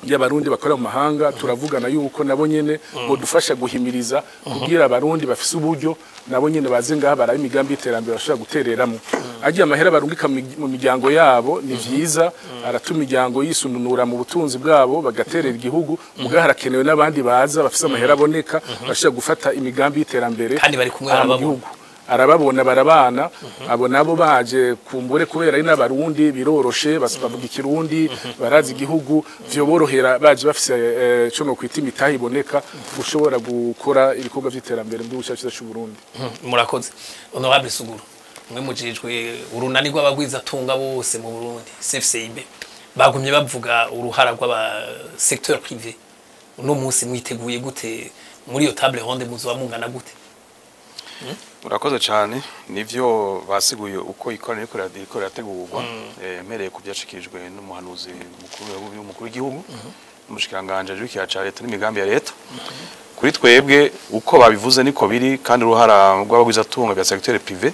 y'Abarundi bakorera mu mahanga, turavugana yuko nabo nyene bodufasha guhimiriza kugira Abarundi bafise uburyo nabo nyene baze ngaha barabe imigambi y'iterambere bashobora gutereramo. Agiye amahera barungika mu miryango yabo ni vyiza, aratuma imiryango yisununura mu butunzi bwabo, bagaterera igihugu. Mugaha harakenewe n'abandi baza bafise amahera aboneka, bashobora gufata imigambi y'iterambere kandi bari kumwe aha mu arababona. gihugu. Arababona, barabana. Abo nabo baje kumbure kubera ari n'Abarundi biroroshe, bavuga Ikirundi, barazi igihugu, vyoborohera baje bafise co no kwita imitahe iboneka gushobora gukora ibikorwa vy'iterambere mu gihugu cyacu cy'u Burundi. Murakoze. Honorable Suguru, mwe mujejwe urunani rw'abagwizatunga bose mu Burundi, CFCIB, bagumye bavuga uruhara rw'aba secteur privé. Uno munsi mwiteguye gute muri iyo table ronde? Muzoba mungana gute? Murakoze cyane. Nivyo basiguye uko ikoraniro riko rirategurwa. Mpereye ku byashikirijwe n'umuhanuzi mukuru w'igihugu, n'umushikiranganje w'ikigega ca leta n'imigambi ya leta. Kuri twebwe uko babivuze niko biri, kandi uruhara rw'abagwizatunga bya secteur privé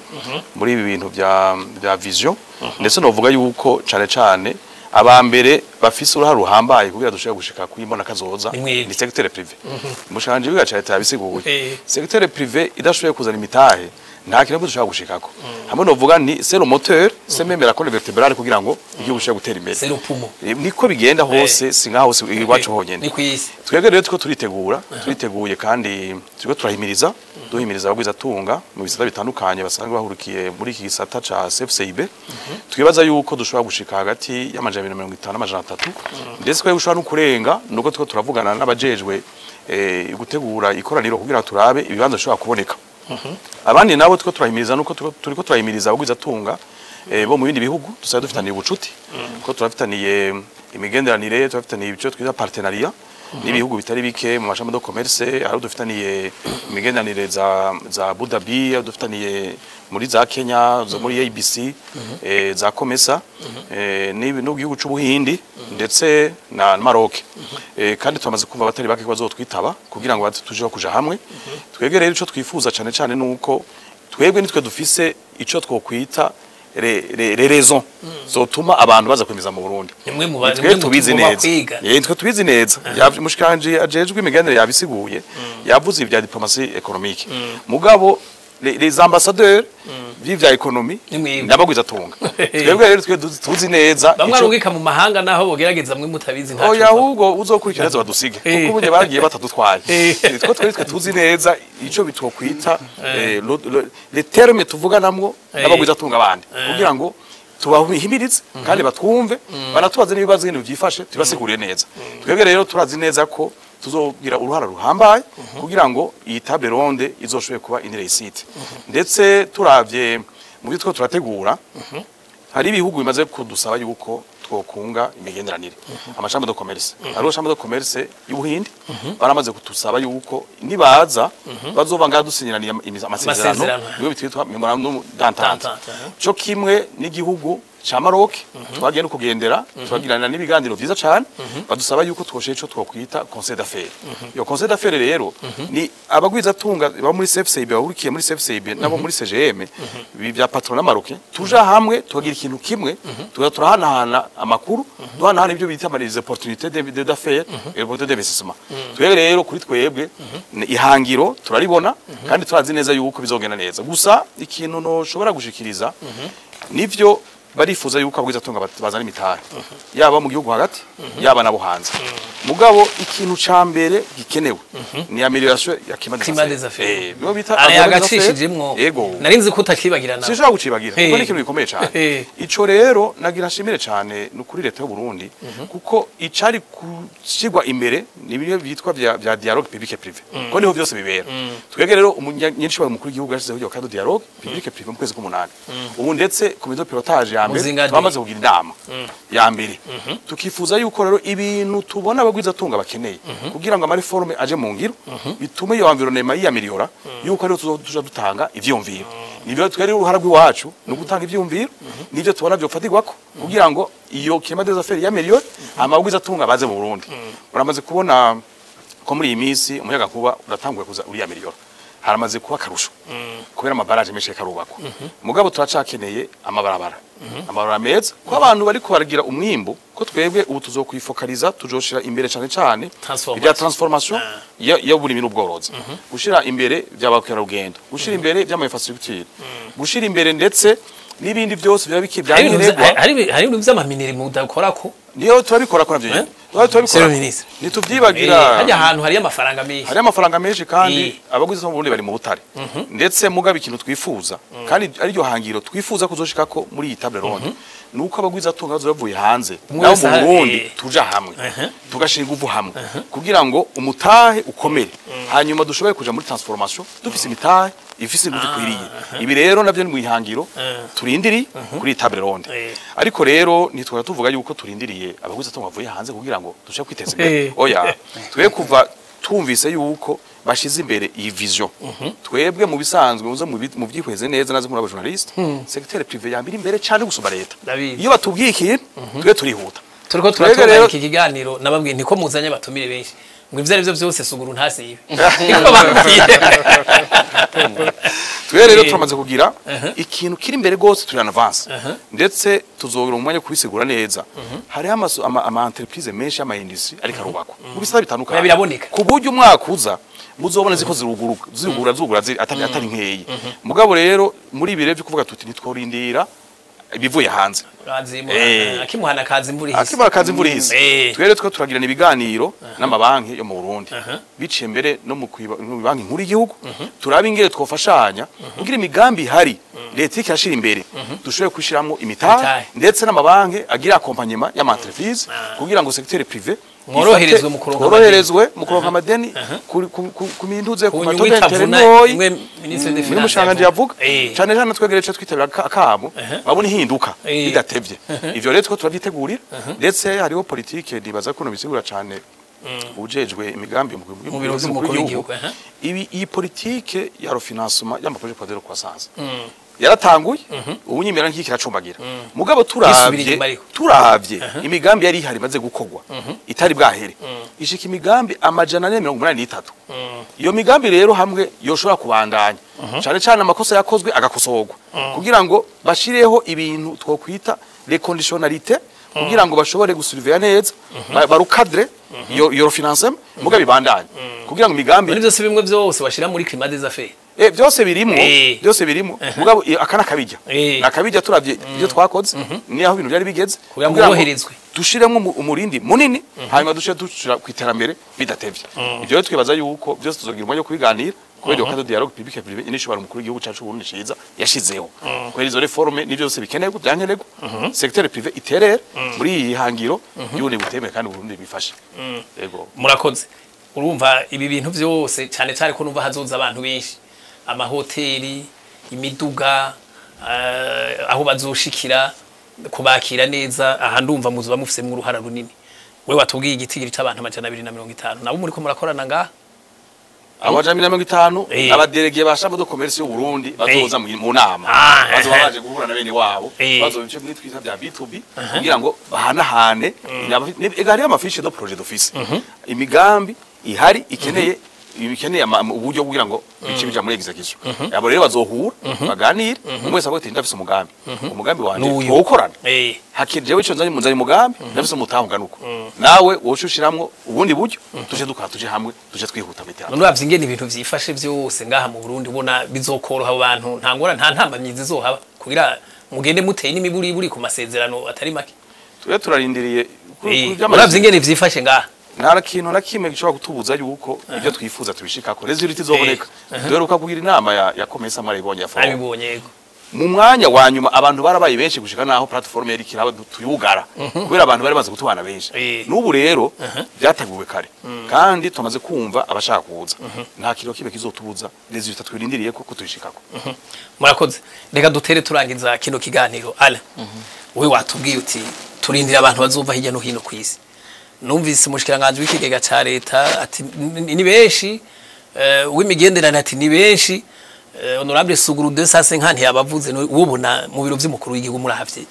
muri ibi bintu bya vision, ndetse novuga yuko cane cane abambere bafise uruhara ruhambaye kugira dushobore gushika kuri mbona kazoza Ni mwebwe. ni secteur privé. Umushikiranganje w'ikigega ca leta yabisiguye. Secteur privé idashoboye kuzana imitahe, nta kintu dushobora gushikako. Hamwe novuga nti c'est le moteur, c'est même la colonne vertébrale kugira ngo igihugu gishobore gutera imbere. C'est le poumon. Niko bigenda hose, si nkaho hose iwacu honyene. Ni kwisi. Twebwe rero turiko turitegura, turiteguye, kandi turiko turahimiriza, duhimiriza abagwizatunga mu bisata bitandukanye basanzwe bahurikiye muri iki gisata ca CFCIB. Twibaza yuko dushobora gushika hagati y'250 n'300, ndetse ko gushobora no kurenga, nuko turiko turavugana n'abajejwe gutegura ikoraniro kugira turabe ibibanza bishobora kuboneka. Abandi nabo turiko turahimiriza, nuko turiko turahimiriza abagwizatunga bo mu bindi bihugu dusanzwe dufitaniye ubucuti, ko turafitaniye imigenderanire, turafitaniye ibyo twita partenariat n'ibihugu bitari bike mu mashami de commerce. Aho dufitaniye imigenderanire za Abu Dhabi, aho dufitaniye muri za Kenya, zo muri ABC, za COMESA, n'igihugu c'Ubuhindi ndetse na Maroc. Kandi tumaze kumva abatari bake ko bazotwitaba kugira ngo tujeho kuja hamwe. Twebwe rero ico twifuza cane cane nuko twebwe nitwe dufise ico twokwita les raisons zotuma abantu baza kwemeza mu Burundi. Nimwe mu ba- Nitwe nimwe mu tubizi tugomba neza. kwiga. Nitwe tubizi neza. Umushikiranganje ajejwe imigenderanire yabisiguye, yavuze ibya diplomatie économique, mugabo les ambassadeurs vy'ivya économie Ni mwebwe. n'abagwizatunga. Twebwe rero twe tuzi neza Bamwe arungika mu mahanga, naho bogerageza, mwe mutabizi ntaco. Oya, ahubwo uzokurikira neza badusige, kuko ubuye bagiye batadutwaye. Twe tuzi neza ico bitwokwita les termes tuvuganamwo n'abagwizatunga abandi kugira ngo tubahimirize kandi batwumve, banatubaze n'ibibazo ngene byifashe, tubasiguriye neza. Twebwe rero turazi neza ko tuzogira uruhara ruhambaye kugira ngo iyi table ronde izoshobore kuba une réussite. Ndetse turavye mu byo two turategura, hari ibihugu bimaze kudusaba yuko twokunga imigenderanire, ama chambres de commerce. Hariho chambre de commerce y'Ubuhindi, baramaze kutusaba yuko nibaza bazova ngaha dusinyiraniye amasezerano, Amasezerano. niyo bitwitwa mémorandum d'entente. D'entente, aha. Cyo kimwe n'igihugu ca Maroc twagiye no kugendera, turagirana n'ibiganiro vyiza cane, badusaba yuko twosheye ico twokwita conseil d'affaires. Iyo conseil d'affaires rero ni abagwizatunga ba muri CFCIB, bahurikiye muri CFCIB nabo muri CGM, ibi bya patronat marocain, tuja hamwe tukagira ikintu kimwe, tuza turahanahana amakuru, duhanahana ibyo bita les opportunités d'affaires et opportunités d'investissement. Twebwe rero, kuri twebwe ni ihangiro turaribona kandi turazi neza yuko bizogenda neza. Gusa ikintu noshobora gushikiriza, nivyo barifuza yuko abagwizatunga bazana imitahe, yaba mu gihugu hagati, yaba nabo hanze. Mugabo ikintu ca mbere gikenewe ni amélioration ya climat des Climat des affaires. affaires. Niyo bita Ara environnement des affaires. yagacishijemwo. Yego. Nari nzi ko utakibagira nawe. Sinshobora gucibagira kuko ni ikintu gikomeye cyane. Ico rero nagira nshimire cyane ni ukuri leta y'u Burundi, kuko icari gushyirwa imbere ni bimwe byitwa vya dialogue public privé, kuko niho byose bibera. Twebwe rero umunyanyishi mukuru w'igihugu yashyizeho iyo cadre dialogue public privé mu kwezi k'umunani. Ubu ndetse comité de pilotage ya mbere Muzinga twamaze kugira inama ya mbere, tukifuza yuko rero ibintu tubona abagwizatunga bakeneye kugira ngo ama réformes aje mu ngiro, bitume iyo environnement yiyameliora, yuko ariho tuzoja dutanga ivyiyumviro. Nibyo twari uruhara rw'iwacu, ni ugutanga ivyiyumviro nivyo tubona vyofatirwako kugira ngo iyo climat des affaires yaméliore, amabwizatunga baze mu Burundi. Uramaze kubona ko muri iyi minsi umuyaga kuba uratanguye kuza uriyameliora, haramaze kuba akarusho kubera ama barrages menshi karubakwa. Mugabo turacakeneye amabarabara meza ko abantu bariko baragira umwimbu, ko twebwe ubu tuzokwifokaliza, tuzoshira imbere cane cane Transformation. ibya transformation y'uburimyi n'ubworozi, gushira imbere by'abakerarugendo, gushira imbere by'ama infrastructure, gushira imbere ndetse n'ibindi byose biba biki Hari ibintu byankenerwa. hari ibintu vy'ama minerais mudakorako. Niyo turabikora ko navyo nyene tuba turabikora. Monsieur le ministre. Ntituvyibagira. Hajya ahantu hari amafaranga menshi. Hari amafaranga menshi kandi abaguzi bo mu Burundi bari mu butare ndetse. Mugabo ikintu twifuza kandi ariryo hangiro twifuza kuzoshikako muri iyi table ronde, nuko abagwiza tunga bazoba bavuye hanze Umwe nabo wese mu Burundi tuja hamwe, tugashinga inguvu hamwe kugira ngo umutahe ukomere, hanyuma dushobore kuja muri transformation dufise imitahe ifise inguvu ikwiriye. Ibi rero navyo ni mu ihangiro turindiriye kuri iyi table ronde. Ariko rero ntitwara tuvuga yuko turindiriye abaguzi tunga bavuye hanze kugira ngo dushobore kwiteza imbere. Oya, twe kuva tumvise yuko bashize imbere iyi vision, twebwe mu bisanzwe muze mu byihweze neza naze muri aba journaliste, secteur privé yambira imbere cyane gusumba leta. Ndabizi. Iyo batubwiye ikintu, twe turihuta. Turiko Twebwe turatunganya rero iki kiganiro, nababwiye niko muzanye abatumire benshi, ngo ivyo ari byo byose suguru ntasibe, niko bambwiye. Twe rero turamaze kugira ikintu kiri imbere gose, turi en avance, ndetse tuzogira umwanya wo kubisigura neza. Hariho ama entreprise menshi ama industrie ariko arubakwa mu bisata bitandukanye. Oya, biraboneka. Ku buryo umwaka uza muzobona ziko ziruguruka, zirugura, zugura, ziri atari nkeyi. Mugabo rero muri ibi rero byo kuvuga tuti ntitworindira ibivuye hanze. Akimuhana kaza imvura ihise. Akimara kaza imvura ihise. Twere two turagirana ibiganiro n'amabanki yo mu Burundi, biciye mbere no mu banki nkuru y'igihugu, turaba ingere twofashanya kugira imigambi ihari leta ikashira imbere dushobore kwishiramwo imitahe, Imitahe. ndetse n'amabanki agira accompagnement y'ama entreprise kugira ngo secteur privé Mworoherezwe mu kuronka tworoherezwe mu kuronka amadeni ku mintuze ku ku nyungu ma taux d'intérêt itavuna ntoyi. imwe ministre des Muri finances mushanganje yavuga yavuga. cane cane twegereye ico twitabira akamo babona ihinduka bidatevye. Ivyo rero two turavyitegurira, ndetse hariho politike nibaza ko bisigura cane ujejwe imigambi mu biro vy'umukuru w'igihugu. Ibi iyi politike ya refinancement y'ama projets de croissance yaratanguye, ubu nyimera nk'iki kiracumbagira. Mugabo Yisubira turavye inyuma ariko. turavye imigambi yari ihari imaze gukorwa itari bwahere, ishika imigambi 483. Iyo migambi rero hamwe yoshobora kubandanya, cane cane amakosa yakozwe agakosorwa, kugira ngo bashireho ibintu twokwita les conditionnalités, kugira ngo bashobore gusurveiller neza, baru cadre iyo financement, muga bibandanye kugira ngo imigambi Muri byose bimwe byose bashira muri climat des affaires. Byose birimo. Byose birimo, mugabo aka nakabijya. Nakabijya turavye ibyo twakoze ni aho ibintu byari bigeze. Kugira ngo woroherezwe. Dushiremo umurindi munini, hanyuma dushire dushira ku iterambere bidatevye. Ibyo rero twibaza yuko byose tuzogira umwanya wo kubiganira kubera iyo cadre dialogue public privé inishobora umukuru w'igihugu cacu Burundi ciza yashizeho, kubera izo réformes n'ibyo byose bikenerwa byankenerwa, secteur privé iterere muri iyi hangiro y'ubundi butemere kandi Burundi bifashe. Yego. Murakoze. Urumva ibi bintu byose, cyane cyane ko numva hazoza abantu benshi, amahoteli, imiduga, aho bazoshikira. Kubakira neza aha ndumva muzuba mufisemo uruhara runini. We watubwiye igitigiri c'abantu 250, nabo muri ko murakorana ngaha? 250 aba délégués ba chambre de commerce y'u Burundi bazoza mu nama, bazoba baje guhura na bene wabo, bazoba ibice muri twita bya B2B kugira ngo bahanahane. Ega hariyo ama fiches de projet d'office, imigambi ihari ikeneye uburyo kugira ngo bice bija muri exécution. Abo rero bazohura baganire, umwe wese avuga ati: "Ndafise umugambi wanje, twawukorana." Hakijewe ico nzanye, munzanye umugambi, ndafise umutaho ungana uko, nawe woca ushiramwo ubundi buryo, tuje dukora, tuje hamwe, tuje twihuta mu iterambere. None uravye ingene ibintu vyifashe vyose ngaha mu Burundi, ubona bizokoroha abo bantu? Nta ngora, nta ntambamyi zizohaba kugira mugende muteye n'imiburiburi ku masezerano atari make? Tube turarindiriye Uravye ingene vyifashe ngaha. Nta kintu na kimwe gishobora kutubuza yuko ibyo twifuza tubishikako. Résultat izoboneka. Duheruka kugira inama ya COMESA, mwarayibonye, ya forum. Nabibonye, yego. Mu mwanya wa nyuma abantu barabaye benshi gushika naho plateforme yari kiraba tuyugara kubera abantu bari bazi gutubana benshi. N'ubu rero byateguwe kare kandi tumaze kumva abashaka kuza, nta kintu kibe kizotubuza. Résultat twirindiriye ko tubishikako. Murakoze. Reka dutere turangiza kino kiganiro. Ala we watubwiye uti turindira abantu bazova hirya no hino ku isi. Numvise umushikiranganje w'ikigega ca leta ati ni benshi, w'imigenderanire ati ni benshi, honorable Suguru de sase nka ntiyabavuze. Ubona mu biro vy'umukuru w'igihugu murahavye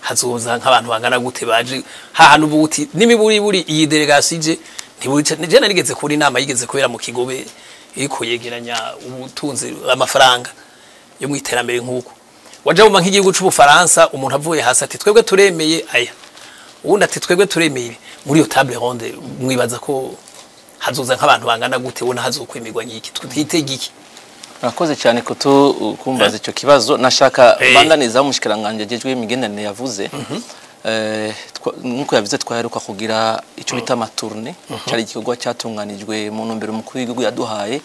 hazoza nk'abantu bangana gute baje hahantu ubu uti n'imiburiburi iyi délégation ije ntiburica? Je narigeze kubona inama yigeze kubera mu Kigobe iriko yegeranya ubutunzi, amafaranga yo mu iterambere, nk'uko waje wumva nk'igihugu c'Ubufaransa, umuntu avuye hasi ati: "Twebwe turemeye aya", uwundi ati: "Twebwe turemeye ibi." Muri iyo table ronde mwibaza ko hazoza nk'abantu bangana gute? Ubona hazokwemerwa nk'iki? Twitege iki? Murakoze cyane kutu kumbaza icyo kibazo. Nashaka bandaniza umushikiranganje ajejwe imigenderanire yavuze. Nkuko yavuze, twaheruka kugira icyo bita ama tournées. Cyari igikorwa cyatunganijwe mu ntumbero umukuru w'igihugu yaduhaye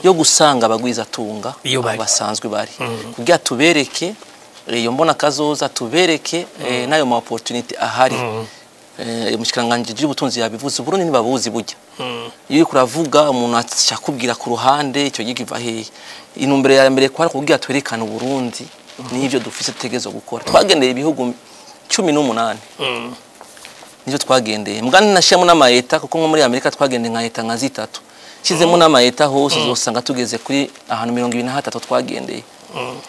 yo gusanga abagwizatunga Iyo aho bari. basanzwe bari, kugira tubereke iyo mbona kazoza, tubereke n'ayo ma opportunité ahari. Umushikiranganje by'ubutunzi yabivuze, Burundi ntibabuzi burya. Iyo uriko uravuga, umuntu akakubwira ku ruhande icyo gihe iva hehe. Intumbero ya mbere kwari kugira twerekane Uburundi n'ivyo dufise tutegerezwa gukora. Twagendeye ibihugu 18 nivyo twagendeye, mbwa ninashiramo n'ama États, kuko nko muri Amerika twagendeye nka État nka zitatu. Shizemo n'ama États hose, uzosanga tugeze kuri ahantu 23 twagendeye.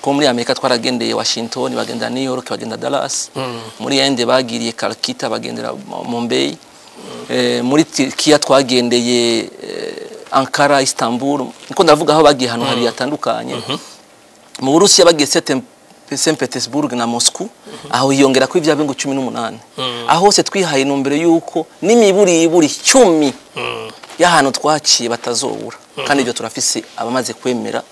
Ko muri Amerika twaragendeye Washington, bagenda New York, bagenda Dallas. Muri Inde bagiriye Calcutta, bagendera Mumbai. Muri Turkiya twagendeye Ankara, Istanbul. Niko ndavuga aho bagiye ahantu habiri hatandukanye. Mu Burusiya bagiye Saint Petersburg na Moscou, aho hiyongera ko ibya bihugu 18. Aho hose twihaye intumbero yuko n'imiburiburi 10 y'ahantu twaciye batazobura, kandi ibyo turafise abamaze kwemera,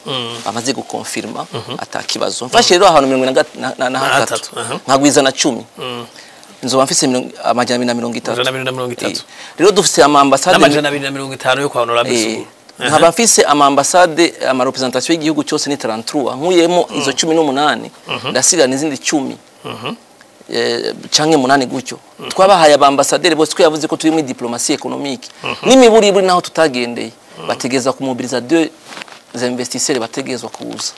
bamaze gukonfirma atakibazo. Mfashe rero ahantu mirongo na hatatu, hatatu, aha. nkagwiza na 10, nzoba mfise 230. 230. Rero dufise ama ambassades n'250 yo kwa honorable Suguru. Nkaba mfise ama ambassades, ama représentations y'igihugu cyose ni 33. Nkuyemo izo 18, ndasigara n'izindi 10 canke 8 gutyo. Twabahaye abambasaderi bose. Twavuze ko turi muri diplomatie économique, n'imiburiburi naho tutagendeye bategeza kumobiliza deux investisseurs, bategezwa kuza.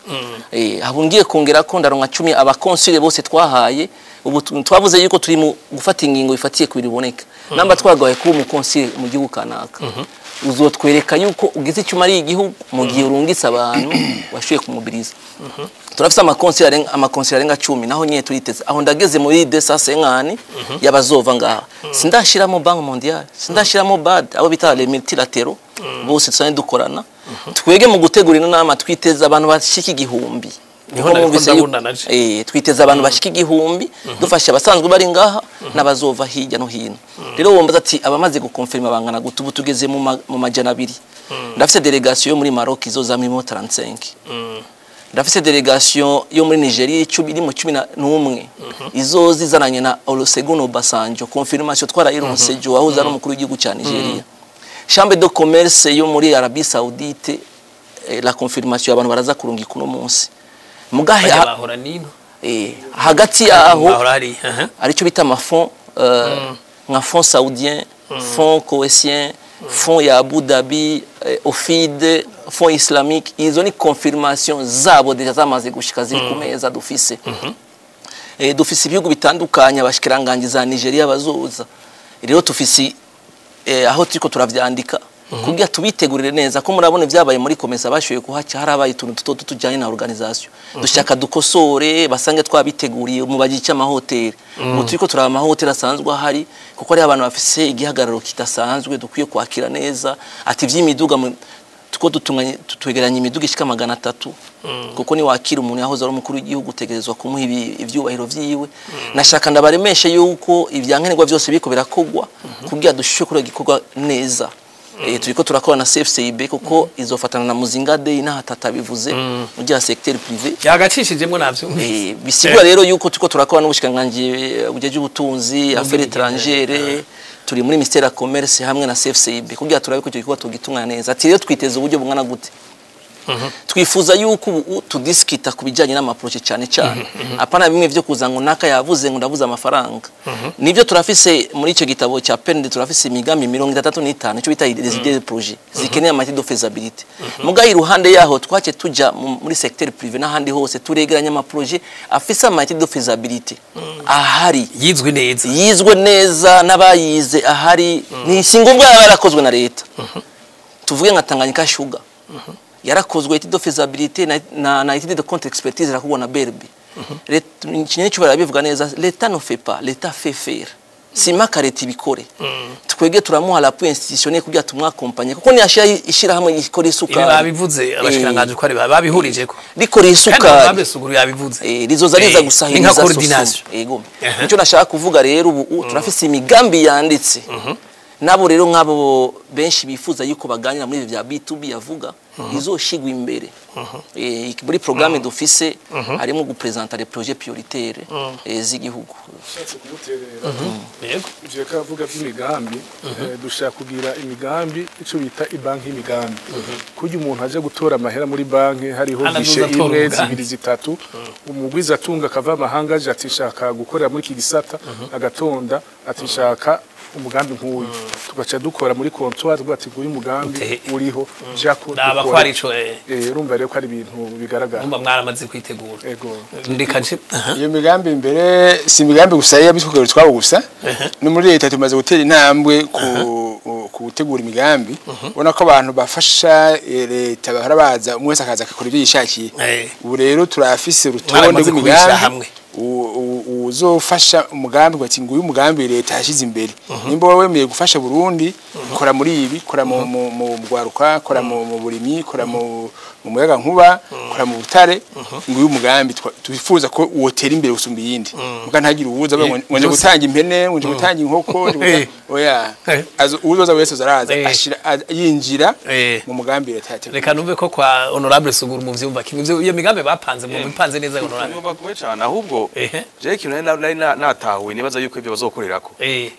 Abo ngiye kongera ko ndaronka 10. Abakonsule bose twahaye ubu, twavuze yuko turi mu gufata ingingo ifatiye ku biboneka. Namba twagaye kuba umukonsule mu gihugu kanaka, uzotwereka yuko ugize icyo umariye igihugu mu gihe urungitse abantu washoboye kumobiliza. Turafise amakonsili arenga 10, naho nyine turiteze. Aho ndageze muri 250 y'abazova ngaha. Sindashiramo Banque mondiale, sindashiramo BAD, abo bita les multilatéraux bose dusanzwe dukorana. Twege mu gutegura ino nama twiteze abantu bashika 1000. Niho Kuko nariko mwumvise ndabona naje. Twiteze abantu bashika 1000, dufashe abasanzwe bari ngaha n'abazova hirya no hino. Rero wombaza ati abamaze gukonfirma bangana gute? Ubu tugeze mu 200. Ndafise délégation yo muri Maroc izoza muri 35. Ndafise délégation yo muri Nigeria 10, iri mu 11, izoza izananye na Olusegun Obasanjo. Confirmation twarayironse jo, wahoze ari umukuru w'igihugu cya Nigeria. Chambre de commerce yo muri Arabie Saoudite, la confirmation abantu baraza kurungika uno munsi. Mugahe Bajya bahora nino. Hagati yaho Bahora hari aha. aricyo bita ama fonds, nka fonds saoudien, fonds koweïtien, fonds ya Abu Dhabi, OFID, fonds islamique. Izo ni confirmation zabo déjà zamaze gushika, ziri ku meza dufise. Dufise ibihugu bitandukanye, abashikiranganji za Nigeria bazoza. Rero tufise aho turiko turavyandika kugira tubitegurire neza, ko murabona ibyabaye muri COMESA, bashoboye kuhaca harabaye utuntu duto tujyanye na organisation, dushaka dukosore basange twabiteguriye. Mu bagiye amahoteli, mu turiko turaba amahoteli asanzwe ahari, kuko ari abantu bafise igihagararo kidasanzwe dukwiye kwakira neza. Ati vy'imiduga tuko dutunganye, twegeranya imiduga ishika 300, kuko ni wakira umuntu yahoze ari umukuru w'igihugu, utegerezwa kumuha ivyubahiro vyiwe. Nashaka ndabaremeshe yuko ivyankenerwa vyose biriko birakogwa kugira dushushe kuri igikorwa neza. Turiko turakora na CFCIB, kuko izofatana na Muzinga Day n'ahatata bivuze ugira secteur privé. Yagacishijemo navyo. Bisigura rero yuko turiko turakora n'ubushikiranganji bujeje ubutunzi, affaires étrangères, turi muri ministère ya commerce hamwe na CFCIB kugira turabe ko icyo gikorwa tugitunganya neza. Ati rero twiteze uburyo bungana gute? Twifuza yuko ubu tudiskita ku bijyanye n'amaprojet cyane cyane, apana bimwe vyo kuza ngo naka yavuze ngo ndavuze amafaranga. Nivyo, turafise muri icyo gitabo cya PND, turafise imigambi 35, icyo bita les idées de projet zikeneye ama études de faisabilité. Muga iruhande yaho twace tuja muri secteur privé n'ahandi hose, turegeranya amaprojet afise ama études de faisabilité ahari, yizwe neza, yizwe neza n'abayize ahari. Ni si ngombwa yaba yarakozwe na leta. Tuvuge nka Tanganyika Sugar, yarakozwe étude de faisabilité na étude de contre expertise irakorwa na BRB. Ikintu barabivuga neza: "L'État ne fait pas, l'État fait faire." Simaka leta ibikore, twebwe turamuha l'appui institutionnel kugira tumwakompanye, kuko niyashira ishirahamwe rikora Ibi isukari. Babivuze abashikiranganje ko ari babihurijeko. Rikora Kandi isukari. Honorable Suguru yabivuze. Rizoza riza Ni gusahiriza nka coordination. Yego, nicyo nashaka kuvuga. Rero ubu turafise imigambi yanditse, nabo rero nk'abo benshi bifuza yuko baganira muri ibi bya B2B yavuga, izoshigwa imbere. Muri programme dufise harimo gupresenta les projets prioritaires z'igihugu. Ushatse kumuterera, Yego. ivyo kavuga by'imigambi, dushaka kugira imigambi ico bita ibanki y'imigambi, kurya umuntu aje gutora amahera muri banki hariho Anazoza guichet atora imwe, umugambi. zibiri, zitatu. Umugwiza atunga akava amahanga aje ati nshaka gukorera muri iki gisata, agatonda ati nshaka umugambi nk'uyu, tugaca dukora muri comptoir, tuvuga ati nguyu umugambi uriho jako. Naba ko ari ico. Urumva rero ko ari ibintu bigaragara. Numva mwaramaze kwitegura. Ego. Ndeka nce aha. Iyo migambi mbere si imigambi gusa y'abitwukiro twabo gusa, no muri leta tumaze gutera intambwe ku gutegura imigambi. Ubona ko abantu bafasha leta bahora baza, umwe wese akaza akakora ibyo yishakiye. Ubu rero turafise urutonde Mwaramaze kubishyira rw'imigambi hamwe. Uzofasha umugambi ngo ati nguyu umugambi leta yashyize imbere, nimba wowe wemeye gufasha Burundi, kora muri ibi, kora mu rwaruka, kora mu burimyi, kora mu muyaga nkuba, kora mu butare, nguyu umugambi twifuza ko wotera imbere gusumba iyindi. Muga ntagire uwuza avuga ngo nje Byose. gutanga impene, ngo nje gutanga inkoko, nje oya. Uwuzoza wese azaraza ashira yinjira mu mugambi leta yateguye. Reka numve ko kwa honorable Suguru mu vyumva kimwe iyo migambi bapanze, mu bipanze neza, honorable. Nyumva kumwe cyane ahubwo. Jewe ikintu nari natahuye, nibaza yuko ibyo bazokorerako,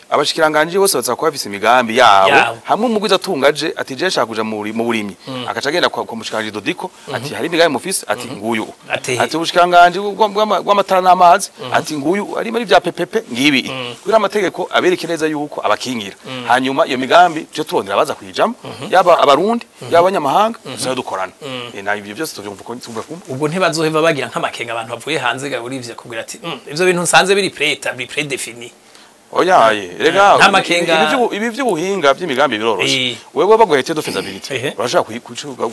abashikiranganje bose baza kuba bafise imigambi yabo, Yabo. hamwe umugwiza atungaje ati je nshaka kuja mu burimyi, akaca agenda kwa mushikiranganje Dodiko ati hari imigambi mufise, ati nguyu. Ati Ati ubushikiranganje bw'amatara n'amazi, ati nguyu ari muri bya PPP ngibi, kugira amategeko abereke neza yuko abakingira. Hanyuma iyo migambi tuje turondera abaza kuyijamo, yaba abarundi yaba abanyamahanga, tuzabe dukorana. Na ibyo byose tuvyumva ko tumva kumva. Ubwo ntibazoheva bagira nk'amakenga abantu bavuye hanze ga urivye kubwira ati ivyo bintu nsanze biri prêt, biri prédéfini"? Oyaye, rega Nta makenga. Ibi by'ubuhinga by'imigambi biroroshe. Wewe baguha étude de faisabilité, urashaka